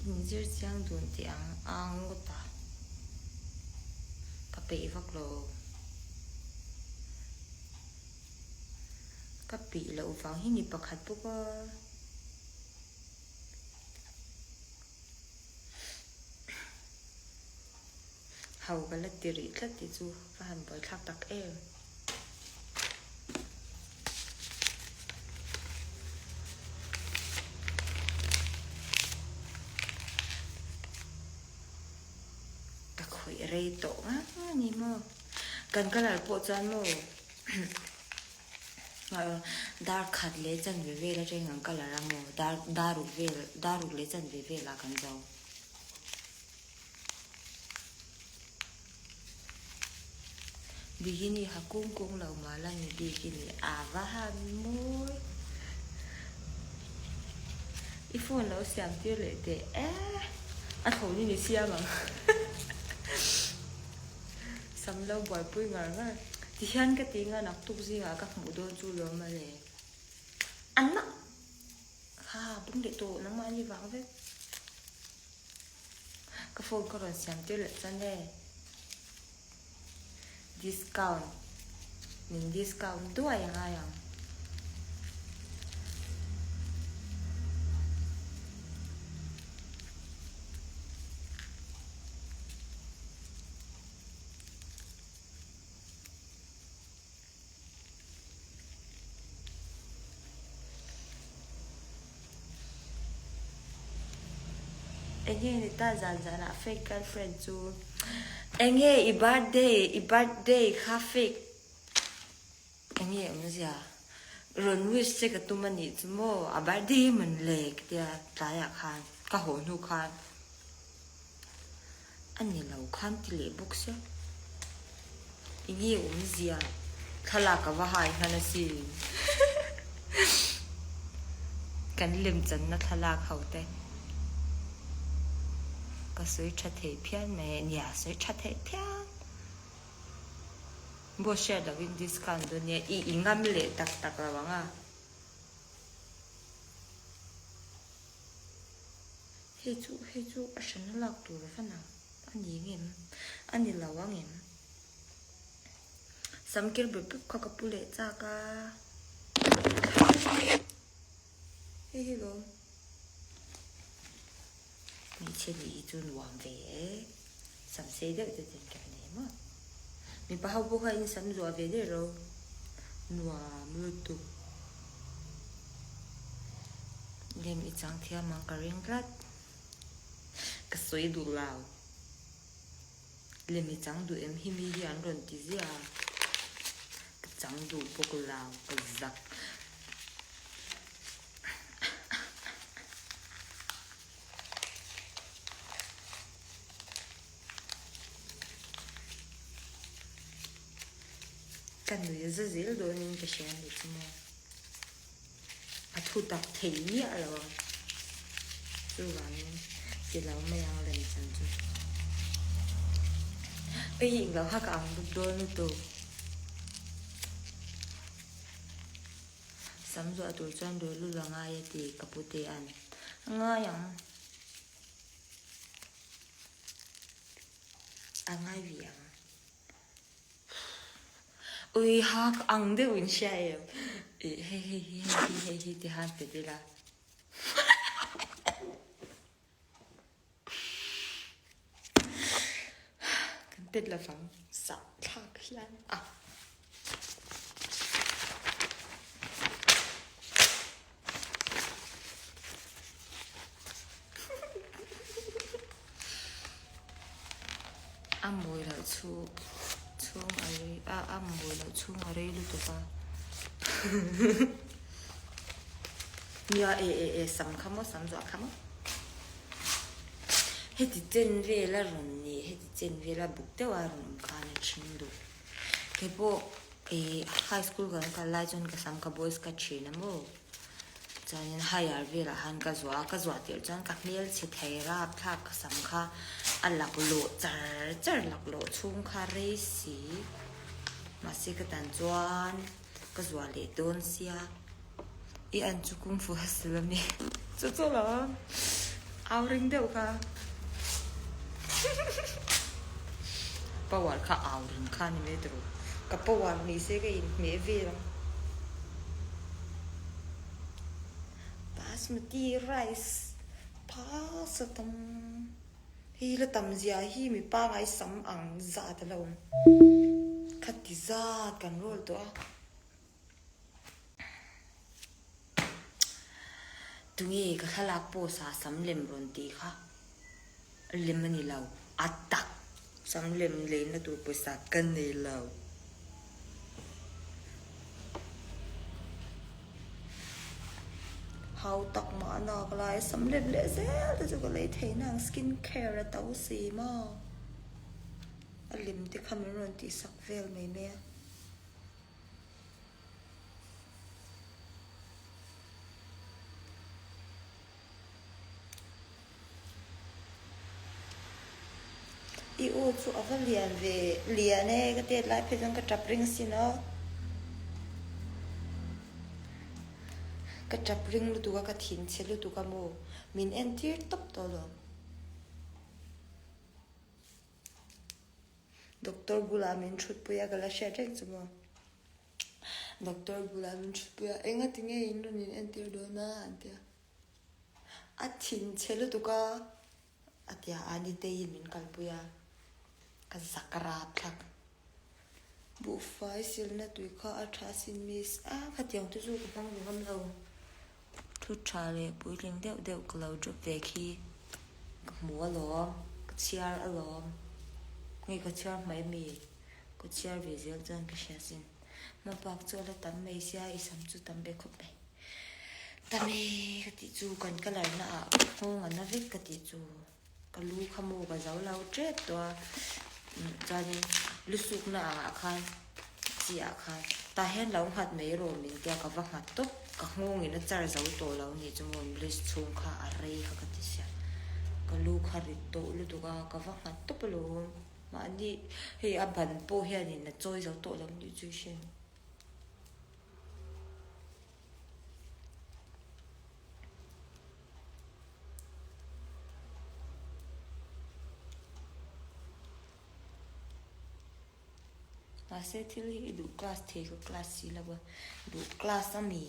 Inzir chiang dun tih ang a ngawt a, ka peih vak lo. Ka peih loh vang hi ni pakhat bawk a. Ho ka la ti rih tlat tih chu va han buaithlak tak em. Ka khawih rei tawh ngang a ni maw. Kan colour pawh chuan maw dar khat leh chanve vel atangin kan colour a maw dar dar ruk vel dar ruk leh chanve velah kan zo. Bikini ha kung kung lo mah la ni bikini a va han mawi. I phone lo siam tir leh teh e, a thlawnin i siam ang. Sam lo buaipui ngar ngar. Tihian ka ti nga naktuk zingah ka hmuh dawn chu lawm a le. Anna! Ha, bung leh tawh nangmah ani vang vek. Ka phone ka rawn siam tir leh chuan e. Discount min discount duai a ngai ang. Enge ni ta zan zan ah fake girlfriend chu enge i birthday i birthday kha fake enge awmzia rawn wish che ka tum anih chu maw a birthday man le ka tia tlai ah khan ka haw hnu khan A ni lo khan ti leh bawk sia. Enge awmzia thlalak a va hai hman asin. Kan lemchanna thlalak ho te ka sawi tha thei phian mai e. Nia sawi tha thei phian. Boss hriat lovin discount dawn nia i i ngam leh tak tak lo ang a. Hei chu hei chu a hranna lak tur a va nang a ni ngem a ni lo ang em samkir bep bep kha ka pu leh chak a hei hi lawm hmeichhe nih hi chu nuam ve e sam sei deuh te ten ka nei maw mipa ho pawh kha in sam zuah ve daih ro nuam lutuk. Lem i chang thiam ang ka ring tlat. Ka sawi duh lo. Lem i chang duh em hi mi hi an rawn ti ziah a. Ka chang duh bawk lo, ka zak. Ka nui za zel dawnin ka hria a nih chu maw. A thu tak thei miah lo ang. Chuvangin ti lo mai ang lemchan chu. Ka hik lo kha ka ang bawk dawn lutuk. Sam zuah tur chuan rui lul a ngai a ti ka pute an. A ngai ang. A ngai ve ang. Ui ha ka ang deuh in hria em ih hei hei hi hei hi hei hi ti han pet ila kan pet lovang zah thlak hian a. A mawi loh chu chhung a rei a a mawi loh chhung a rei lutuk a nia e e e sam kha maw sam zuah kha maw heti chen vel a rawn ni heti chen vel a buk deuh a rawn awm khan a ṭhing duh keipawh Ih high school kan kal lai chuan ka sam ka boys ka thin a maw chuanin higher velah khan ka zuah a ka zuah tirh chuan ka hmel chhe thei rapthlak ka sam kha a laklawh char char laklawh chhung kha rei si mahse ka tan chuan ka zuah leh dawn sia i an chu kung fu hustle a mi chu chu lo au ring deuh kha power kha au ring kha ni mai tawh ka power ni se ka inhmeh vel ang basmati rice phasa tam hei la tam zia hi mi pangai sam ang zat a lo awm khati zat kan roll tawh a. Tunge ka thlalak post ah sam lem rawn tih kha lem a ni lo, a tak sam lem leina tur pawisa ka nei lo. Hau tak mah a nak lai sam lem leh zel te chu ka lei thei na ang skin care a to si maw a lem te kha min rawn tihsak vel mai mai a. I aw chu a va lian ve lian e ka tet lai phei chuan ka tap ring sin aw. Ka tap ring lutuk a ka thin chhe lutuk a maw min entir tawp tawh alawm. Doctor bulah min thutpui a ka la hriat reng chu maw. Doctor bulah min thutpui a engati nge in rawn in entir dawn a an ti a. A thin chhe lutuk a. A tia a niteiin min kalpui a, ka zak rap thlak. Buhfai silna tui kha a tha asin miss a, khatiang te chu ka hmang ve ngam lo. Thu tha leh puitling deuh deuh ka lo drop ve khi ka hmu alawm, ka chhiar alawm. Nge ka chhiar hmai ami? Ka chhiar ve zel chuan ka hria asin. Hmabak chu a la tam mai sia, i sam chu tam ve khawp mai. Tam e ka tih chu kan colour na ah nghawng a na vek ka tih chu ka lu kha maw ka zo lo tep tawh a chuanin lu suk na ah khan chi ah khan tah hian lo nghat mai rawh min tia ka va nghat tawp ka nghawng in a char zo tawh lo nih chu maw english chhung kha a rei kha ka ti sia ka lu kha rit tawh lutuk a ka va nghat tawp alawm mahni hei a ban pawh hianin a chawi zo tawh lo nih chu i hriat. Mahse thil hi i duh class thei ka class si lo a, duh class a mi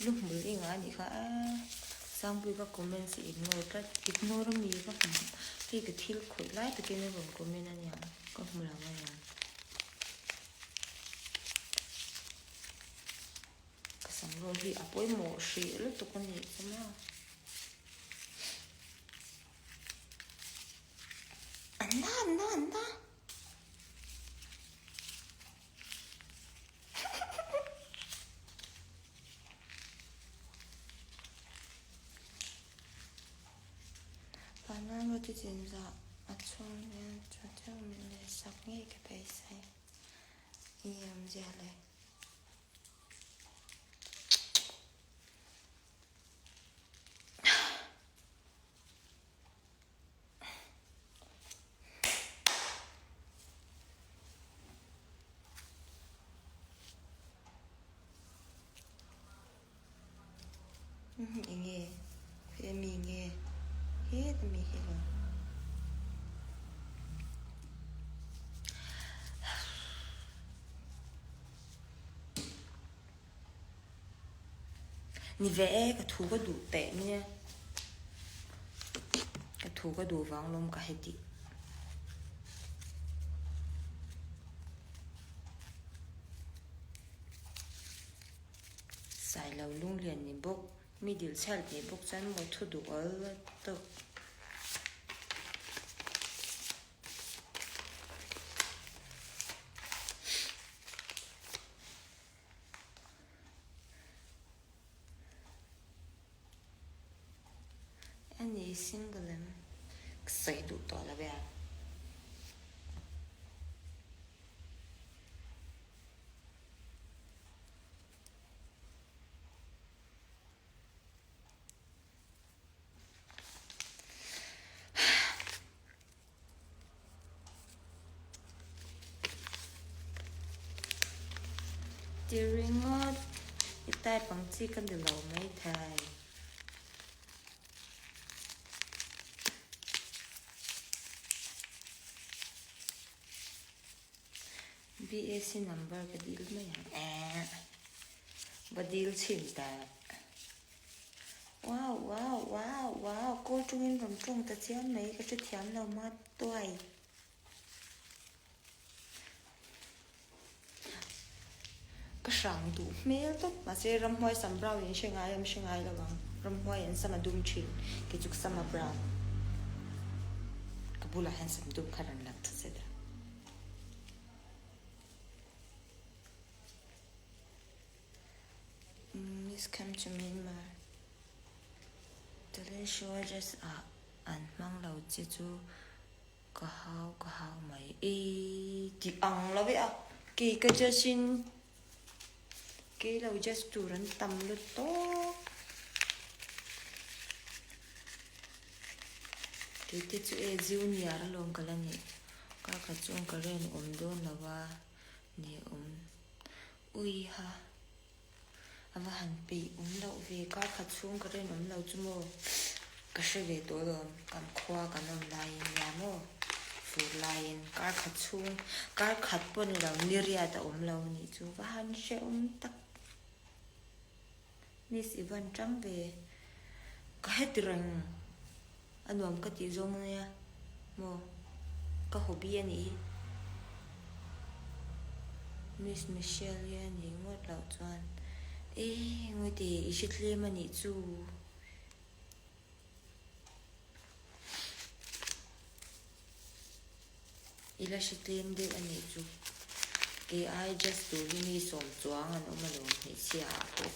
lu hmul i ngah a nih kha a Sangpui ka comments i ignore tlat, ignore a mi ka hmu hei ka thil khawih lai takin a rawn comment a niang ka hmu lo a niang. Ka sam rual hi a pawimawh hrih lutuk a nih chu maw. Anna anna anna. Vanram roti chinzah a chhung hian chaw deuh min leh sak ngei ka beisei. I awmzia le. Enge he mi nge heta mi hi lo. Ni ve e ka thu ka duh teh nia ka thu ka duh vang lawm ka heti. Sailo lunglian ni bawk, mi dil chhiat ni bawk chuan maw thu duh awl tawk. A ni single em? Ka sawi duh tawh lo e a. Ti ringawt i type ang chi ka ni lo maithei. BAC number ka dil mai ang eh. Va dil chhin ta. Wow wow wow wow kawl tungin rawn tawng ta chiam mai ka hrethiam lo ma tuai. Ka hrang duh hmel tawp mahse ramhuai sam brown in hre ngai em hre ngai lo ang ramhuai an sam a dum thin kei chu ka sam a brown ka bulah hian sam dum kha rawn lang thut zet a. Miss come to Myanmar Talent show a dress ah an hmang lo che chu Ka hau ka hau mai e tih ang lo e a kei ka judge in kei lo judge tur an tam lut tawp. Keite chu e junior alawm ka la nih. Kar khat chuan ka ren awm dawn lo a ni awm. Uiha a va han peih awm loh ve. Kar khat chhung ka ren awm lo chu maw ka hre ve tawh alawm. Kan khua kan awm laiin nia maw fur laiin kar khat chhung kar khat pawh ni lo ni riat a awm lo nih chu va han hrehawm tak. Miss i van tang ve. Ka heti reng a nuam ka tih zawng ania maw ka hobby a nih hi. Miss Michelle hi a nih ngawt loh chuan ee ngawite i hre tlem a nih chu. I la hre tlem deuh a nih chu. Kei ai just tur hi mi sawm chuang an awm alawm hmeichhia ah pawh.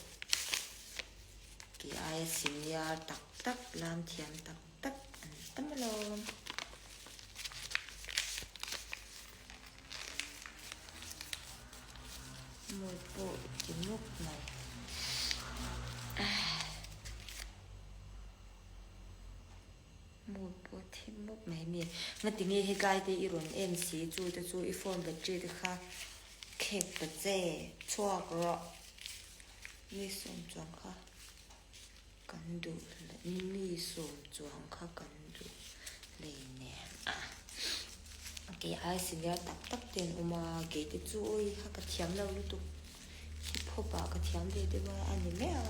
Kei aia senior tak tak lam thiam tak tak an tam alawm. Mood pawh ti mup mai. Mood pawh thim mup mai mi. Ngati nge hetlai te i rawn en si chu te chu i phone battery te kha khek ta che chhuak rawh. Mi sawm chuang kha kan duh mi sawm chuang kha kan duh hleinem a. Kei ai senior tak tak te an awm a kei te chu awi kha ka thiam lo lutuk. Hip hop ah ka thiam ve deuh a a ni mai a.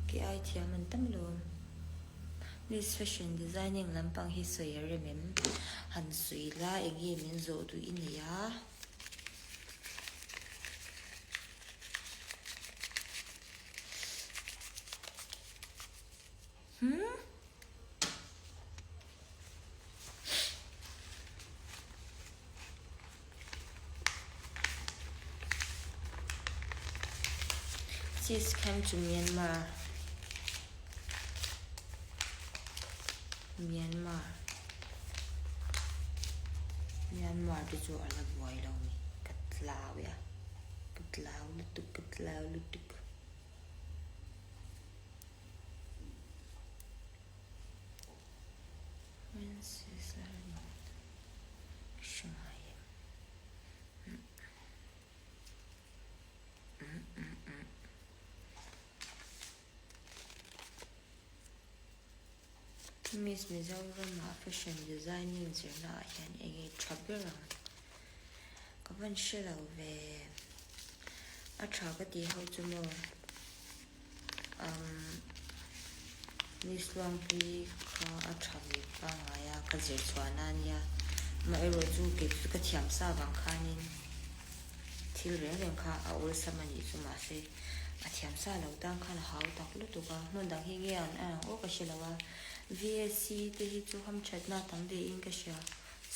Kei ai thiam an tam lo. Miss fashion designing lampang hi sawi a rem em? Han sawi la eng nge min zawh duh i nei a? Hmm? Sis came to Myanmar. Myanmar. Myanmar te chu a la buai lo ni. Ka tlau ya. Ka tlau lutuk, ka tlau lutuk. Miss Mizoram-ah fashion designing zirna ah hian eng nge tha ber ang? Ka van hre lo ve. A tha ka tih ho chu maw? Umm Miss Luangpuii kha a tha ve pangngai a, ka zir chhuah na ania. Amaherawh chu kei chu ka thiam sa vang khanin thil reng reng kha a awlsam a nih chu mahse a thiam sa lo tan khan a hau tak lutuk a, hmun dang hi nge an ang aw ka hre lo a. VSC te hi chu hamthatna tam ve in ka hria,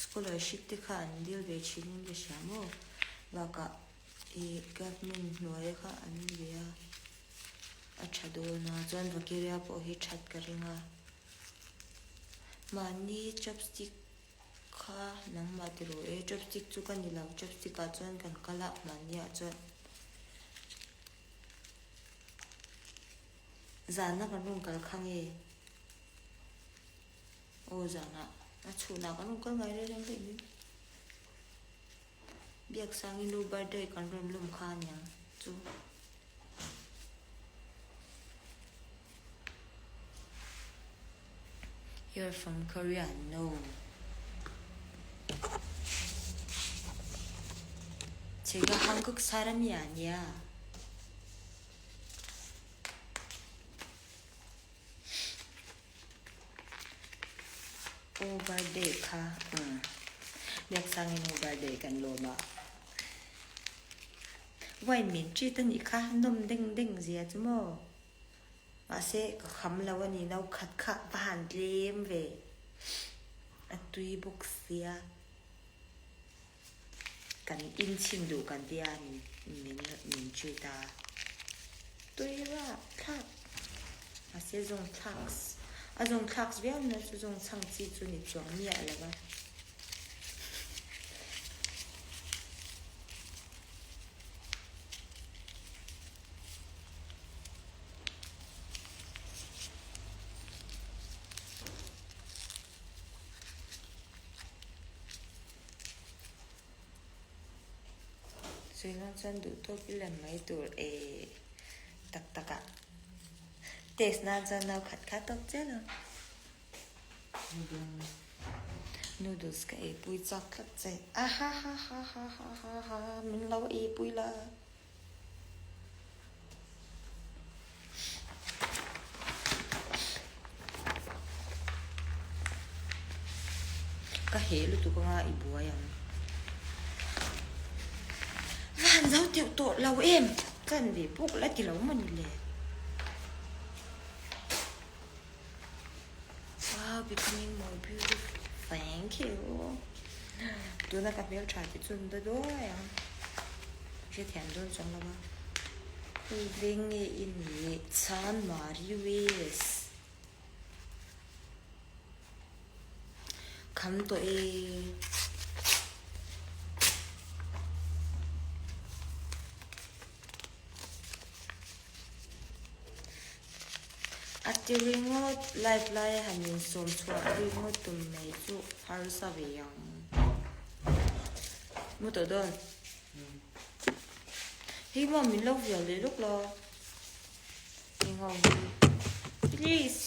scholarship te kha an dil ve thin in ka hria maw bakah Ih government hnuai kha an ve a, a tha dawn a, chuan Vakiria pawh hi that ka ring a, mahni chopstick kha nangmah ti rawh e, chopstick chu ka ni lo, chopstick ah chuan kan kal a, mahni ah chuan zana kan rawn kal kha nge aw zanah a chhunah kan rawn kal ngai reng reng daih mai. Biaksangin nu birthday kan rawn lawm kha aniang chu. You're from Korea? No. 제가 한국 사람이 아니야. Aw birthday kha umm Biaksangin aw birthday kan lawm a wine min treat a nih kha nawm deng deng zia chu maw mahse ka kham lo a ni no khat kha va han tlem ve a tui bawk sia kan inchhin duh kan tia min min treat a tui rap thlak mahse zawng thlaks a zawng thlaks viau na chu zawng chhang chi chu ni chuang miah lo va. Sawi nan chuan duh tawk i lem mai tur e tak tak ah. Test nan chuan nau khat kha tawk chiah lo. Noodles ka ei pui chak tlat che. Ahahahahahaha min lo ei pui la. Ka heh lutuk anga i buai ang. Van zo teuh tawh lo em? Chan ve puk la ti lo maw ni le? Wow, becoming more beautiful. Thank you. Tuna ka hmel tha te chu an da duai ang. Hrethiam dawn chuang lo a. Khawi veng nge i nih? Chan Mari West. Kham tawh e. A ti ringawt, live laia han insawm chhuah ringawt tum mai chu harsa ve ang. Mu tawh dawn. Hei maw min lo vial leh lawk la. Eng ho hi. Please.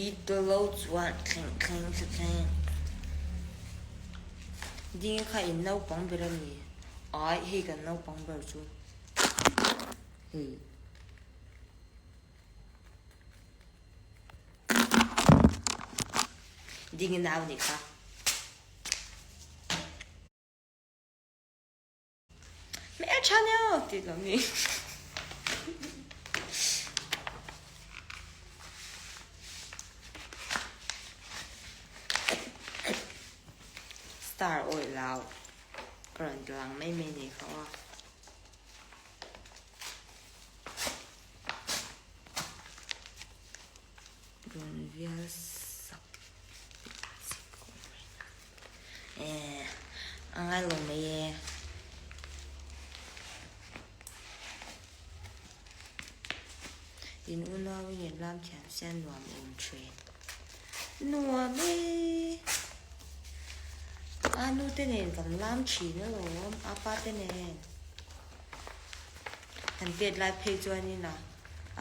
I tawlo chuan thleng thleng thla thleng. Ding kha in naupang ber a ni. Ai hei kan naupang ber chu. Hei. Ding i nau nih kha. Mẹ cha nhau ti lo mi. Star oi lau. Ka rawn lang mai mai ni kha aw. Rawn vial sak eh a ngai lo mai e. In unau in in lam thiam sia nuam awm thin. Nuam e. A nu te nen kan lam thin alawm a pa te nen. Han pet lai phei chuanin a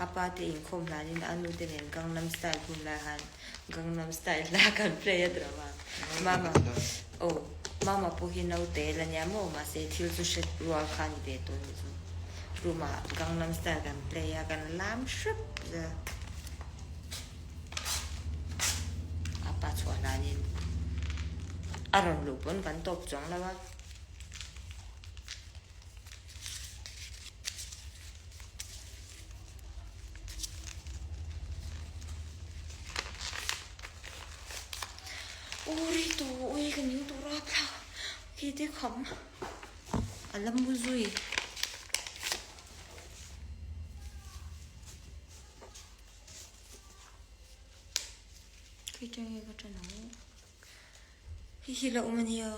a pa te inkhawm hlanin a nu te nen Gangnam Style hun lai han Gangnam Style la kan play a drama. Mama aw Mama pawh hi naute la nia maw mahse thil chu hre rual kha a ni ve tawh ni chu. Room ah Gangnam Style kan play a kan lam hrep zel. A pa chhuah hlanin a rawn luh pawn kan tawp chuang lo a. Uri tu ui ka ning tur a thla khi te kham a la mu zui. Khi te nge ka ṭan ang. Hei hi la awm a nia.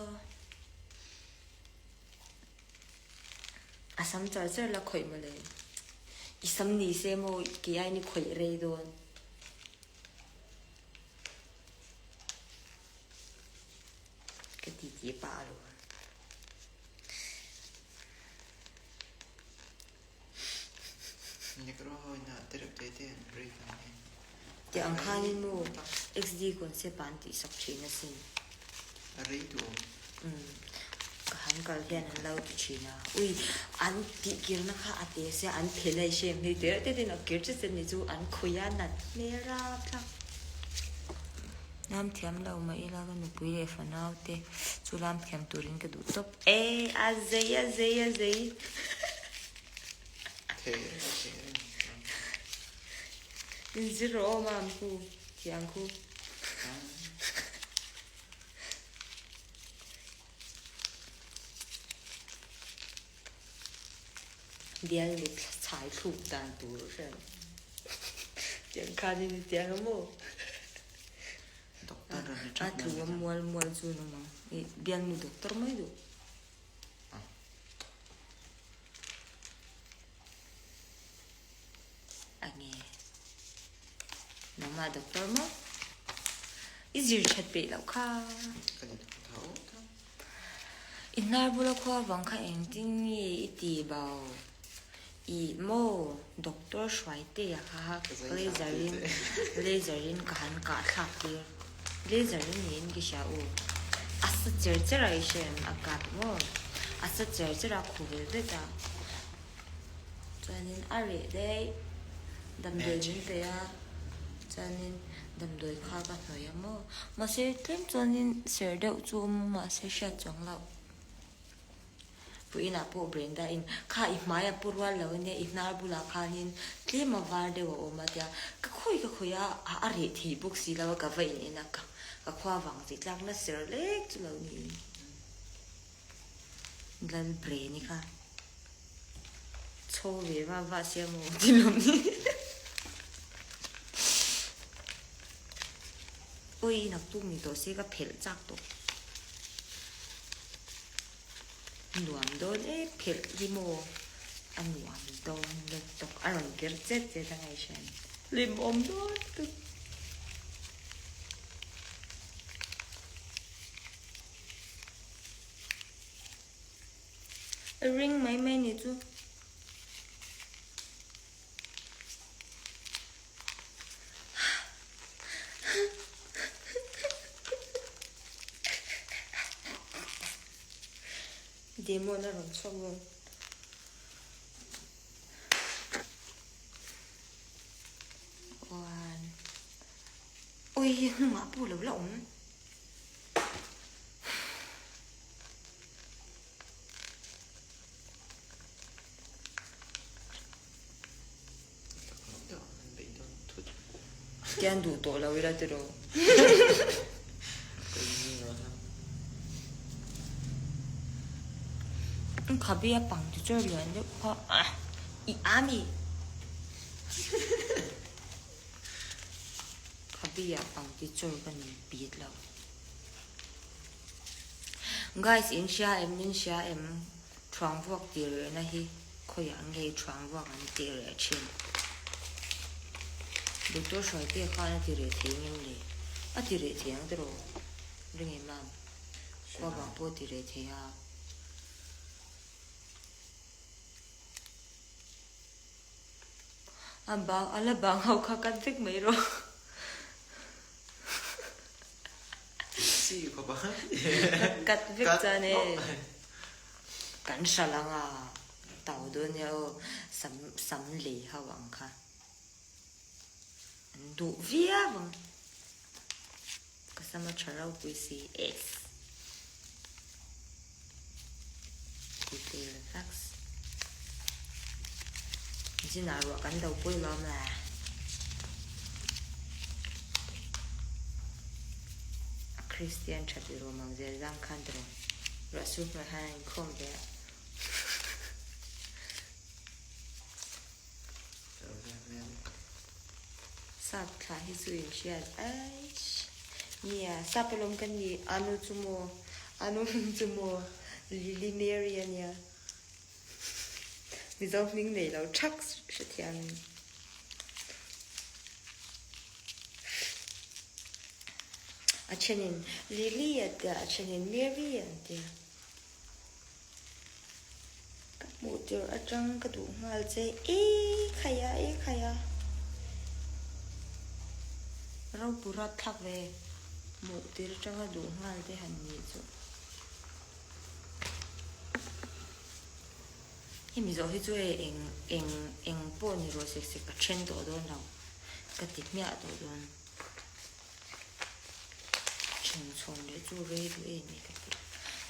A sam char char la khawih mawle. I sam ni se maw kei aiin i khawih rei dawn. Ka ti ti pah a lo. Negro ho in ah tereuh te te an break ang hian. Ti ang khanin maw XD concept ah an tih sak thin asin. A rei duh awm. Umm ka han kal hian an lo ti thin a. Ui an tih kirna kha a te sia an phe lai hrem hei tereuh te ten a kir che che ni chu an khawi a nat hmel rapthlak. Lam thiam lo mah ila ka nupui leh fanau te chu lam thiam turin ka duh tawp e a zei a zei a zei. Thei reng a thei reng. In zir rawh aw mam khu thiang khu. Bial nu chhai thluk dan tur hriat tiang khan in tiang a maw Doctor a ni a tlu a mual mual chu an awm ang i bial nu doctor mai duh a nge nangmah doctor maw. I zir that peih loh kha. Ka ni tho tho. I hnar bula khua vang kha engtin nge i ti bo? Ih maw Doctor Hruaitea kha laser in laser in ka han kah thlak tir. Laser in niin ka hria u. A sa cher cher a i hre em? A kap maw? A sa cher cher a khu vel vek a. Chuanin a reh daih. Damdawi min pe a, chuanin damdawi kha ka hnawih a maw? Mahse tlem chuanin ser deuh chu awm a mahse hriat chuang loh. Puiinah pawh Brenda in kha i hmai a pu rual lo ania i hnar bulah khanin tlem a var deuh a awm a tia ka khawi ka khawi a a reh thei bawk si lo a ka va in en a ka ka khua vang tih tlakna ser lek chu lo niin Lal Breni kha chho ve va va sia maw ti lawm ni Ui naktuk ni tawh se ka phelh chak tawh. Nuam dawn e phelh hi maw a nuam dawn lutuk a rawn ker chet chet a ngaihhriat hlimawm dawn lutuk. A ring mai mai ni chu. Demon a rawn chhuak dawn. One. Ui, hnungah pawh lo la awm. Tian duh tawh lo ila tiraw. Khabe a pang chu chawi lian deuh kha i a mi. Khabe a pang chu chawi ka nei bit lo. Guys in hria em min hria em thuang vuak tih rehna hi khawiah nge thuang vuak an tih reh thin Doctor Hruaitea khan a ti reh thei ngem le a ti reh thei ang tiraw ring em mam khua vang pawh a ti reh thei a. A bang a la bang ho kha cut vek mai rawh. Si khawp a. Ka cut vek chuan e. Kan hral anga tau dawn nia aw sam sam lei ho ang kha. An duh viau ang. Ka sama tha ropui si es. Detail facts. Zinah ruah kan do pui lawm la. A Christian tha ti rum ang zel zang khan tiraw. Ruah sur hnuai khan an inkhawm ve a. Sap thla hi chu in hriat aih nia sap alawm ka ni anu chu maw anu hming chu maw Lily Mary ania Mizo hming nei lo thak hrethiam in a thenin Lily a tia a thenin Mary an tia. Ka hmuh tirh atang ka duh nghal che e khaia e khaia ropui rat thlak ve hmuh tirh atanga duh nghal te han nih chu hemi zawh hi chu hei eng eng eng pawh ni rawh sek sek ka then tawh dawn lo ka ti hmiah tawh dawn. Then chhawn leh chu rei duh em mai ka ti.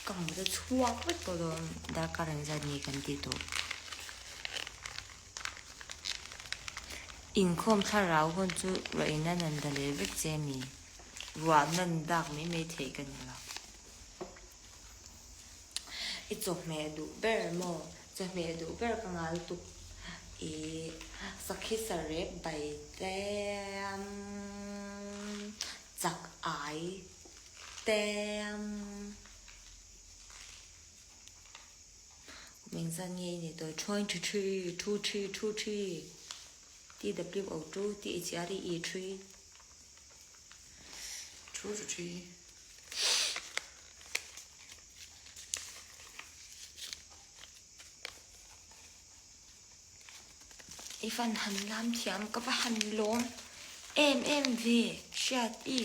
Ka hmu ta chhuak vek tawh dawn darkar an zat nge kan tih tawh. Inkhawm thlarau hun chu ruah in a nan da leh vek che mi. Ruah nan dak mai mai theih ka ni lo. I chawhmeh duh ber maw? Chawhmeh duh ber ka ngal tuk. I sakhi sarep bai tlem chak ai tlem. Kum engzat nge i nih tawh? 23, two three, two three, TWO two, THREE three. Thu chu thi. I van han lam thiam ka va han lawm em em ve hriat i.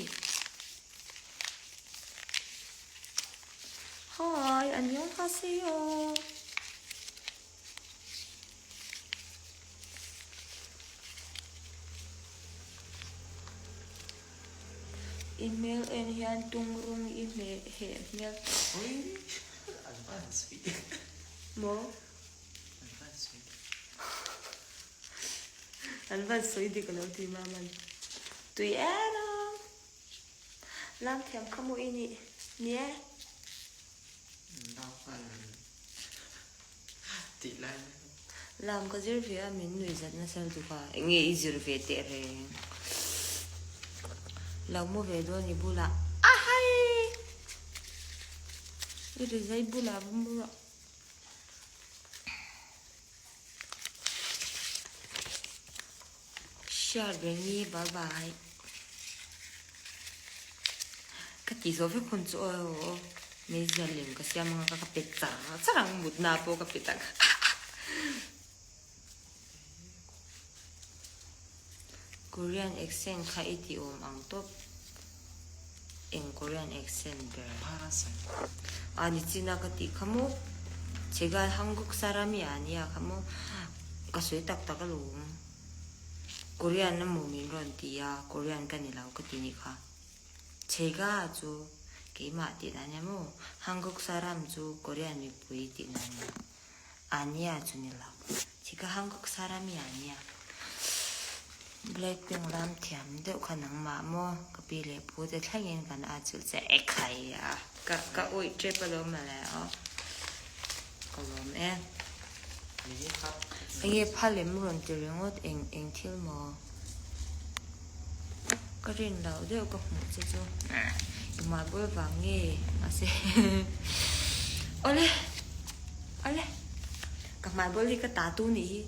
Hi, annyeonghaseyo. I hmel en hian tungrung i hmeh heh hmel. Ui, an van sweet. Maw? An van sweet. An van sawi dik alo ti maman. Tui em a. Lam thiam kha maw i nih? Ni e. Nau hman tih lai mek. Lam ka zir ve a min nuih zat nasa lutuk a, enge i zir ve teh reng. Lo mu ve dawn i bulah a hai! I rizai bulah va mu rawh. Hriat reng i bye bye. Ka tih zawh vek hun chu aw aw meizial lem ka siam anga ka pe char char ang mutna pawh ka pe tak Korean accent kha i ti awm ang tawp eng Korean accent ber a ni chin a ka tih kha maw Chega Hanguk sarami a nia kha maw ka sawi tak tak alawm. Korean emaw min rawn ti a, Korean ka ni lo ka ti nih kha. Chega chu keimah tih dan nia maw? Hanguk saram chu Korean mipui tih dan nia. Ania chu ni lo. Chega Hanguk sarami ania. Blackpink ram thiam deuh kha nangmah maw? Ka pi leh pu te thlengin kan a chilh che ekhai a. Ka ka awih tep alawm mawle aw. Ka lawm e. Enge phalem rawn ti ringawt eng eng thil maw? Ka rin loh deuh ka hmuh che chu i marble vang nge mahse awle awle ka marble hi ka ta tu nih hi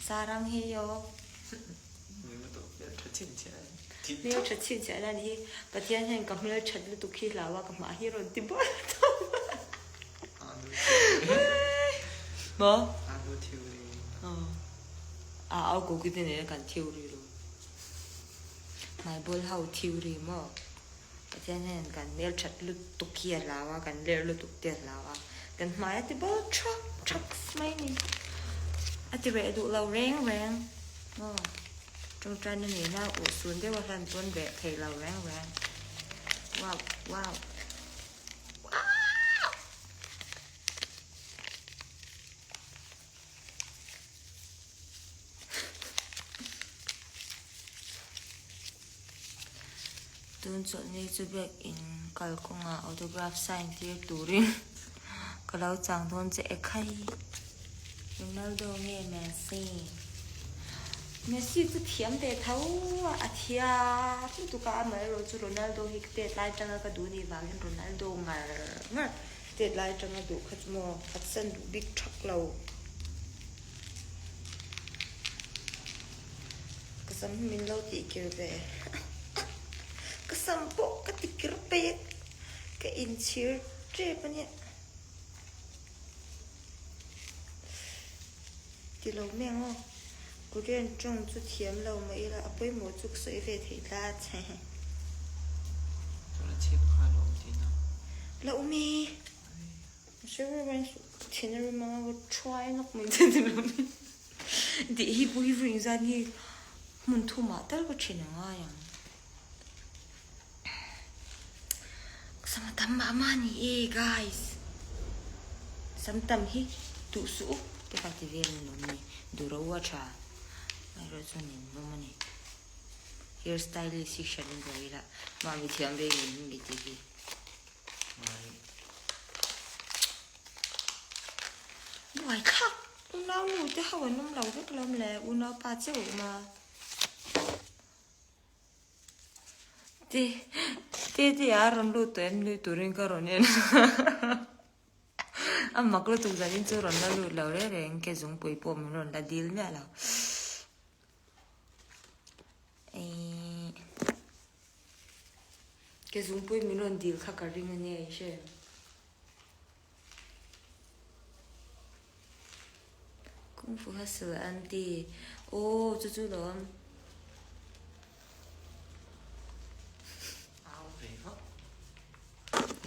sarang hi aw. Hmel tha chhinchhiah na nih hi Pathian hian ka hmel that lutuk hi hlau a ka hmah hi rawn ti bawlh tawp maw? A au ko ki te nen kan theory lo hmaibawl ho theory maw Pathian hian kan hmel that lutuk hi a hlau a kan ler lutuk te a hlau a kan hmai a ti bawlh thak thak mai ni a ti reh duh lo reng reng maw. Tawngtaina nena uh sun deuh a hlan pawn reh thei lo reng reng. Wow wow wow. Tun chawlhni chu biak in kalkawngah autograph sign tir turin ka lo chang dawn che e khai. Ronaldo nge Messi? Messi chu thiam ve tho a, a thiam lutuk a, amaherawh chu Ronaldo hi ka tet lai atanga ka duh nih vangin Ronaldo ngar ngar tet lai atanga duh kha chu maw phatsan duh bik thak lo. Ka sam hi min lo tih kir ve ka sam pawh ka ti kir pek ka inchhir tep a nia. Ti lo mai ang aw. Korean tawng chu thiam lo mah ila a pawimawh chu ka sawi ve thei tlat. Chuan a chhip kha a lo awm tihna. La awm e. A hre reng reng suh. Ka thin a rim anga ka thuai nawk mai che ti lo mai. Tih hi pawh hi vawi zat nge hmun thumah tal ka thin a ngai ang. Sam a tam mah mah a ni e guys. Sam tam hi duh suh u te kha ti vel an awm ni. Duh ro a tha. Erawh chuan in nawm a ni. Hair stylist hi hran in buai ila mah mi thiam ve ngei ngei tih hi. Buai thlak unau nu te ho an awm lo vek lawm le unau pa chauh a awm a. Ti ti ti a rawn lut tawh em nui turin ka rawn en a mak lutuk zanin chu rawn la lut lo reng reng ke zungpui pawh min rawn la dil miah lo. Eii. Ke zungpui min rawn dil kha ka ring ania i hre em? Kung Fu Hustle Aunty Aw chu chu lo awm. Au ve vak.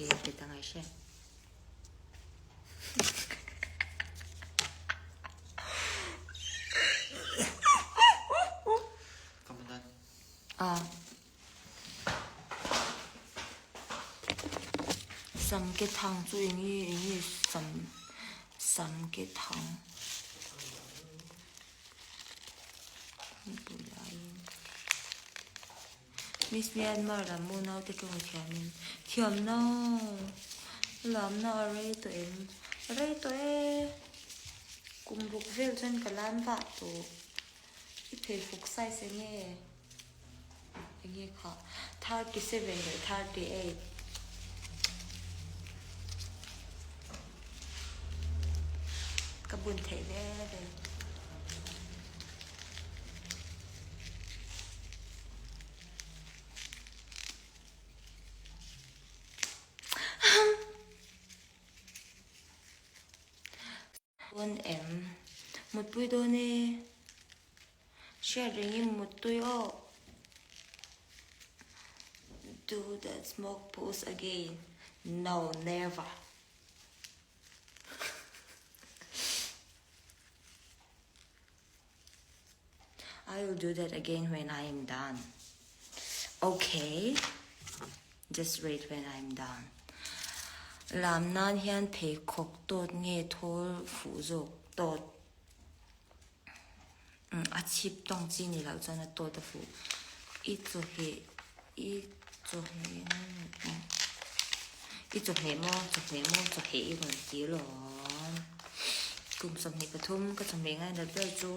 E pe ta ngai hre. Come on dan. Ah. Samke thang chu eng nge eng nge sam samke thang Miss Myanmar lam unau te tawng thiam in thiam na lam na a rei tawh em a rei tawh e kum ruk vel chuan ka lam vah tawh i pheikhawk size eng nge. Enge kha 37 leh 38. Ka bun theih ve ve. Dawn em? Mutpui dawn e. Hriat rengin muttui aw. Do that smoke post again. No, never. I will do that again when I am done. Okay. Just wait when I am done. Lam nan hian pheikhawk tawt nge thawl fuh zawk tawt. A chhip tawng chi ni loh chuan a tawt a fuh. I chawheh i chawheh i chawhmeh maw chawhmeh maw chawheh i rawn ti lawm. Kum 23 ka chawhmeh ngainat ber chu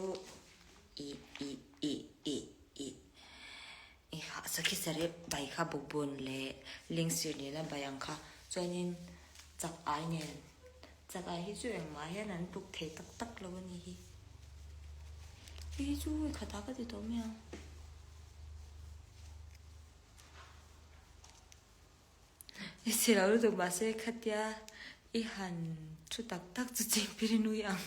i i i i i i kha sakhi sarep bai kha bawkbawn leh lingsir nena bai ang kha chuanin chak ai nen chak ai hi chu engmah hian an tluk thei tak tak lo a ni hi hei hi chu khatah ka ti tawh mai ang. I si lo lutuk mahse khatia i han thu tak tak chu chingpir i nui ang.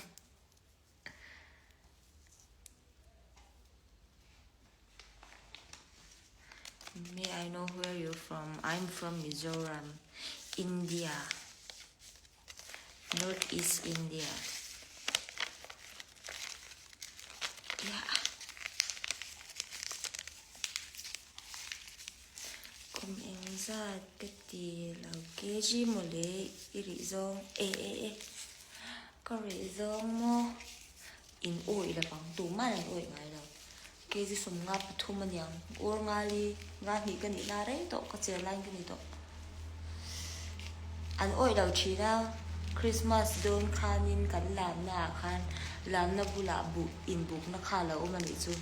May I know where you're from? I'm from Mizoram, India. North East India. Yeah. Kum engzat ka ti lo kg mawle i rih zawng e e e. Ka rih zawng maw? In awih lo ang, tumah an awih ngai lo. Kg 53 a niang, ur ngali nga hnih ka nih na rei tawh, ka cher laiin ka ni tawh. An awih lo thin a, Christmas dawn khanin kan lamna ah khan lamna bulah buh inbukna kha a lo awm a nih chu.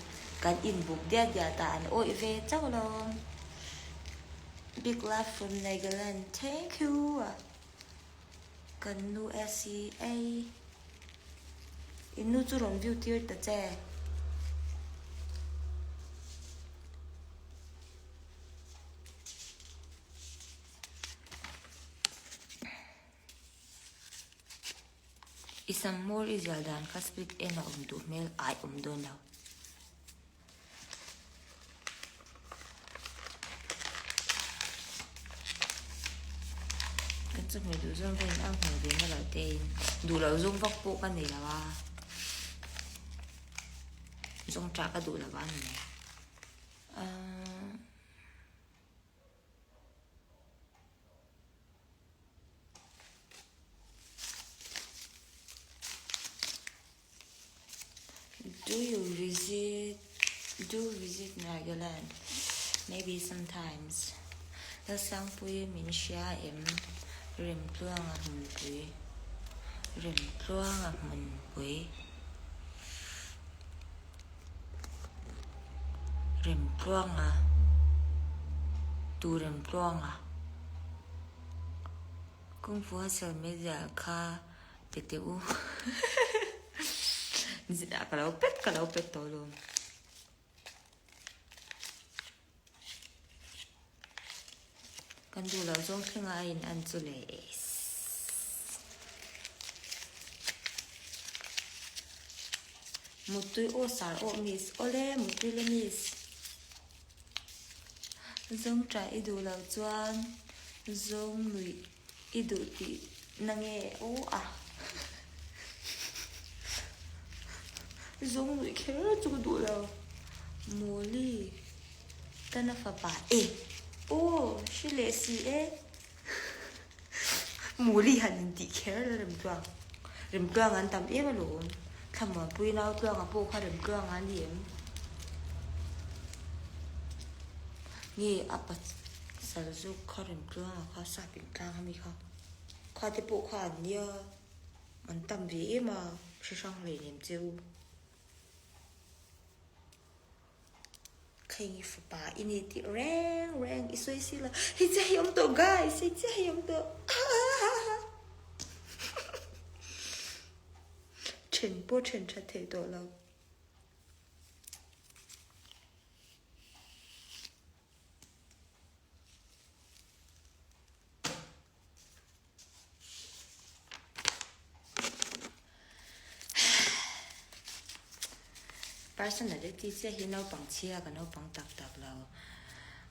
Kan inbuk diat diat a, an awih ve chauh lo. Big love from Nagaland, thank you. Kan nu SCA In nu chu rawn view tir ta che. I sam hmawr i zial dan kha split en a awm duh hmel ai awm dawn lo. Kan chawhmeh duh zawng ka in ang hmel ve na loh te in duh loh zawng vak pawh ka nei lo a, zawng tah ka duh lo a ni mai. Ahh. Do you visit do visit Nagaland? Maybe sometimes. Lalsangpui min hria em? Remtluanga hmunpui Remtluanga hmunpui Remtluanga Tu Remtluanga Kung Fu Hustle Media kha Pe teh u. Zinah ka lo pet ka lo pet tawh alawm. Kan duh loh zawng thleng a in an chu le es. Muttui aw sar aw miss. Awle muttui le miss. Zawng tah i duh loh chuan zawng nuih i duh tih na nge aw a. Zawng nuih kher chu ka duh lo. Mawli tana fapa e aw hre leh si e. Mawli han intih kher la Remtluang. Remtluang an tam em alawm. Thlamuanpui nau tluanga pawh kha Remtluanga a ni em? Nge a pasal zawk kha Remtluanga kha sap intlang ami kha. Kha te pawh kha an nia. An tam ve em a, hre hrang hleinem che u. Thleng i fapa i ni tih reng reng i sawi si lo. Hei chiah hi awm tawh guys, hei chiah hi awm tawh. Then pawh then that thei tawh lo. Personality chiah hi naupang chhia ka naupang tak tak lo.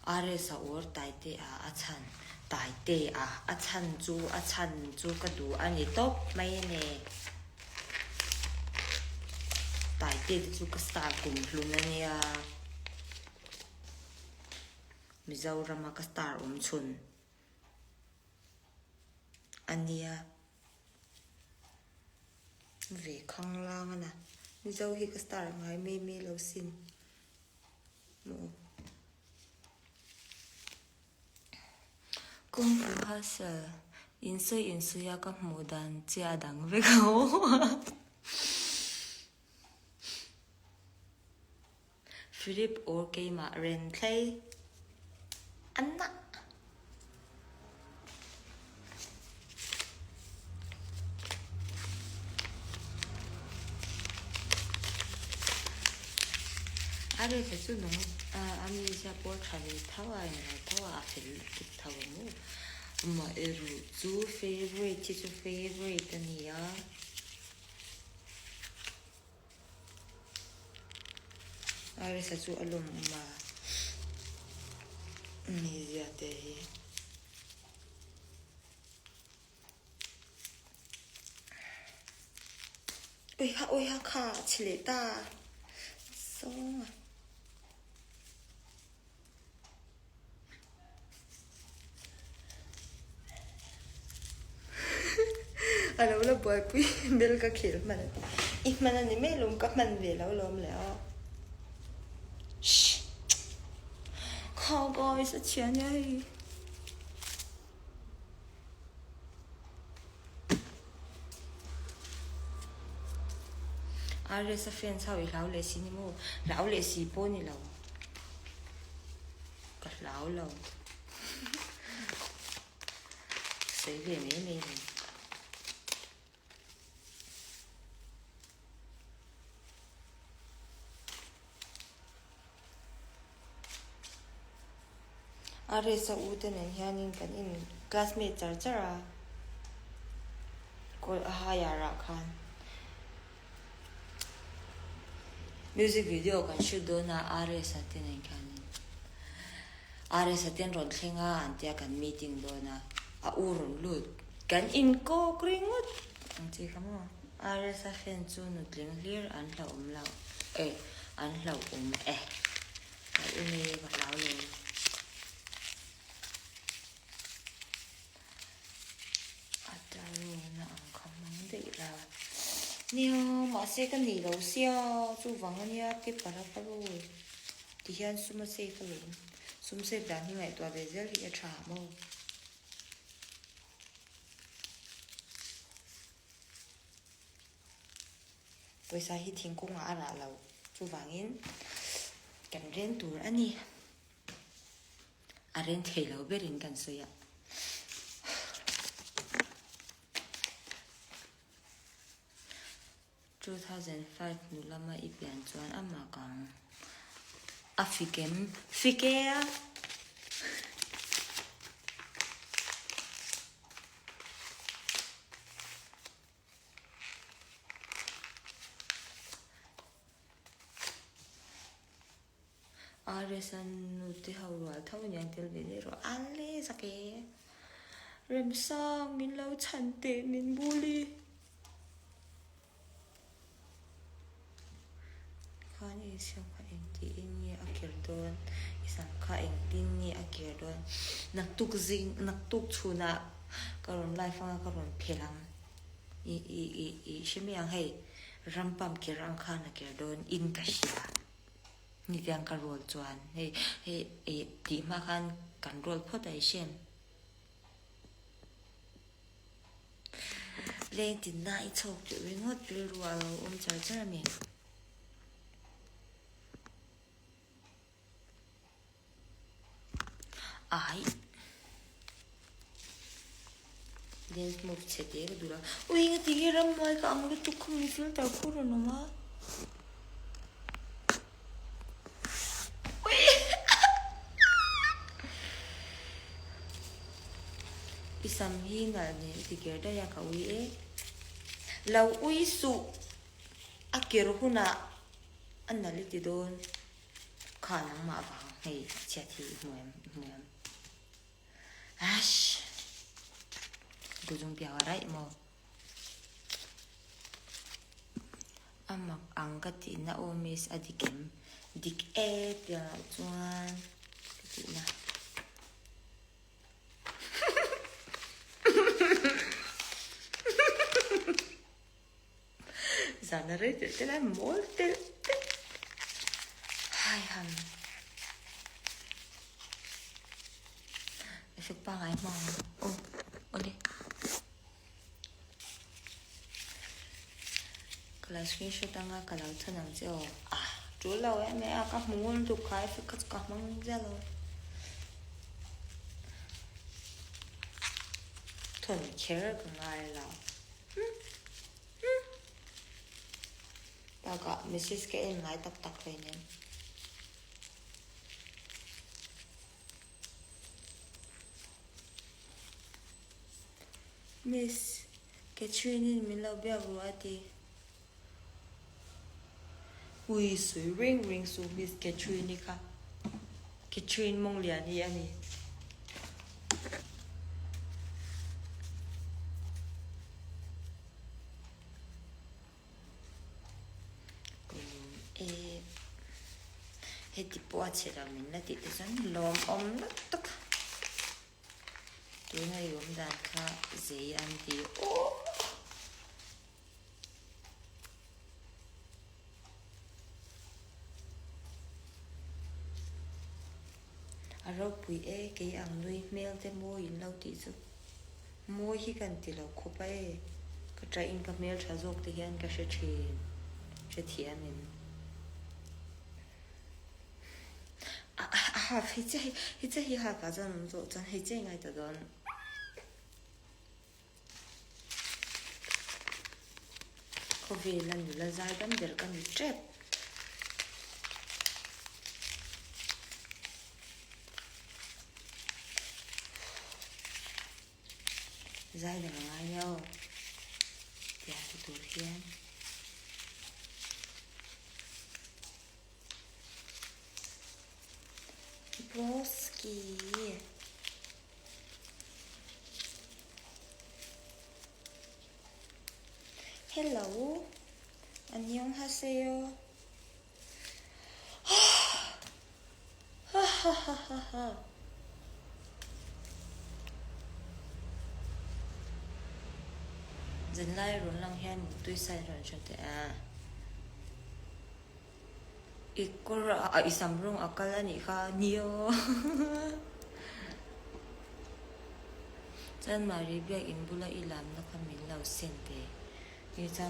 RS a ur Taite a a chhan Taite a a chhan chu a chhan chu ka duh a ni tawp mai a ni. Taite te chu ka star kum hlun a nia. Mizorama ka star awm chhun. A nia. Ve khanglang a na. Mizo hi ka star ngai mai mai lo sin. Maw. Kung Fu Hustle, insawi insawi a ka hmuh dan che a dang vek a aw. Philip or keimah ren thlei an nah. A rei chu nung a mizia pawh tha ve tho a englo tho a a fel lutuk tho a maw. Amaherawh chu favourite hi chu favourite a ni a. Arisa chu a lawm awm a mizia te hi. Ui ha ui ha kha a chhe leh ta zawng a. A lo la buaipui bel ka khel hman a ti. I hman a ni mai lawm ka hman ve lo lawm le aw. Shh. Kha guys a chhia nia hei. RS a fans ho i hlau leh si ni maw? Hlau leh si pawh ni lo. Ka hlau lo. Sawi ve mai mai lo. A race a u te nen hianin kan in classmate char char a, kawl a higher ah khan music video kan shoot dawn a RS a te nen khanin RS a ten rawn thleng a an tia kan meeting dawn a, a u rawn lut kan inkawk ringawt ang chi kha maw. RS a fan chu nutling hlir an hlauhawm lo e an hlauhawm e ka u nge ka hlau lo. A taruna ang kha hmang daih la nia mahse ka nei lo sia chuvang ania paper a ka rul tihian sum a save alawm sum save dan hi ngaihtuah ve zel hi a tha maw. Pawisa hi thingkungah a rah lo, chuvangin kan ren tur a ni. A ren thei lo berin kan sawi a. 2005 hnu lama i pian chuan a mak ang. A fik em? Fik e a! RS-a nute ho rual tho aniang tel ve daih rawh a le zak e. Remsang min lo chhan teh min bully. Khan i siam kha engtiin nge a kir dawn i sam kha engtin nge a kir dawn naktuk zing naktuk chhunah ka rawn live anga ka rawn phelh ang i i i i hre mai ang hei ram pump kir ang khan a kir dawn in ka hria nitiang ka roll chuan hei hei i tih hma khan kan roll phawt a i hre em. Leng tinna i chhawk tih ringawt rilru a lo awm char char a ni. Ai. Dance move chhe te ka duh lo. Ui nga ti hi rammuai ka ang lutuk khumi filter khur rawn awm a. I sam hi nalh nen i ti ker daih a ka ui e. Lo ui suh a ker hunah a nalh i ti dawn kha nangmah vang hei chhiat hi i hmu em i hmu em. Ash Guzung piak a raih maw. A mak ang ka tihna aw miss a dik em? Dik e tiang loh chuan ka tihna. Zan a rei telh telh a mawl telh telh. Hai han. Effect pangai hmang ang. Aw awle. Ka lo screenshot anga ka lo chhan ang che aw. Ah tul lo em e a ka hmu ngun lutuk kha effect kha chu ka hmang zia lo. Thawn kher ka ngai lo. Bakah message ka en ngai tak tak hleinem. Miss Catherine-in min lo biak ru a ti. Ui sui ring ring su Miss Catherine-i kha. Catherine Mawngliani a ni. Ka lawm e. Heti pawh a chhe lo min la tih te chuan lawmawm lutuk. Tuna i awm dan kha zei an ti aw. A ropui e, kei ang nui hmel te mawi in lo tih chu. Mawi hi kan ti lo khawp a e, ka ṭahin ka hmel ṭha zawk te hian ka hre ṭhin, hrethiam em? A half hei chiah hi, hei chiah hi half ah chuan awm zawh chuan hei chiah i ngaihtuah dawn. Khawvela nula zai dam ber ka ni ṭep. Zai dam a ngai nia aw tia ti tur hian. Broski. Hello. Annyeonghaseyo. Hahahaha. Zanlai rawn lang hian tui sai rawn hre teh a. I kawr a i sam rawng a kal a nih kha nia. Chuan Mari biak in bula i lamna kha min lo send ve.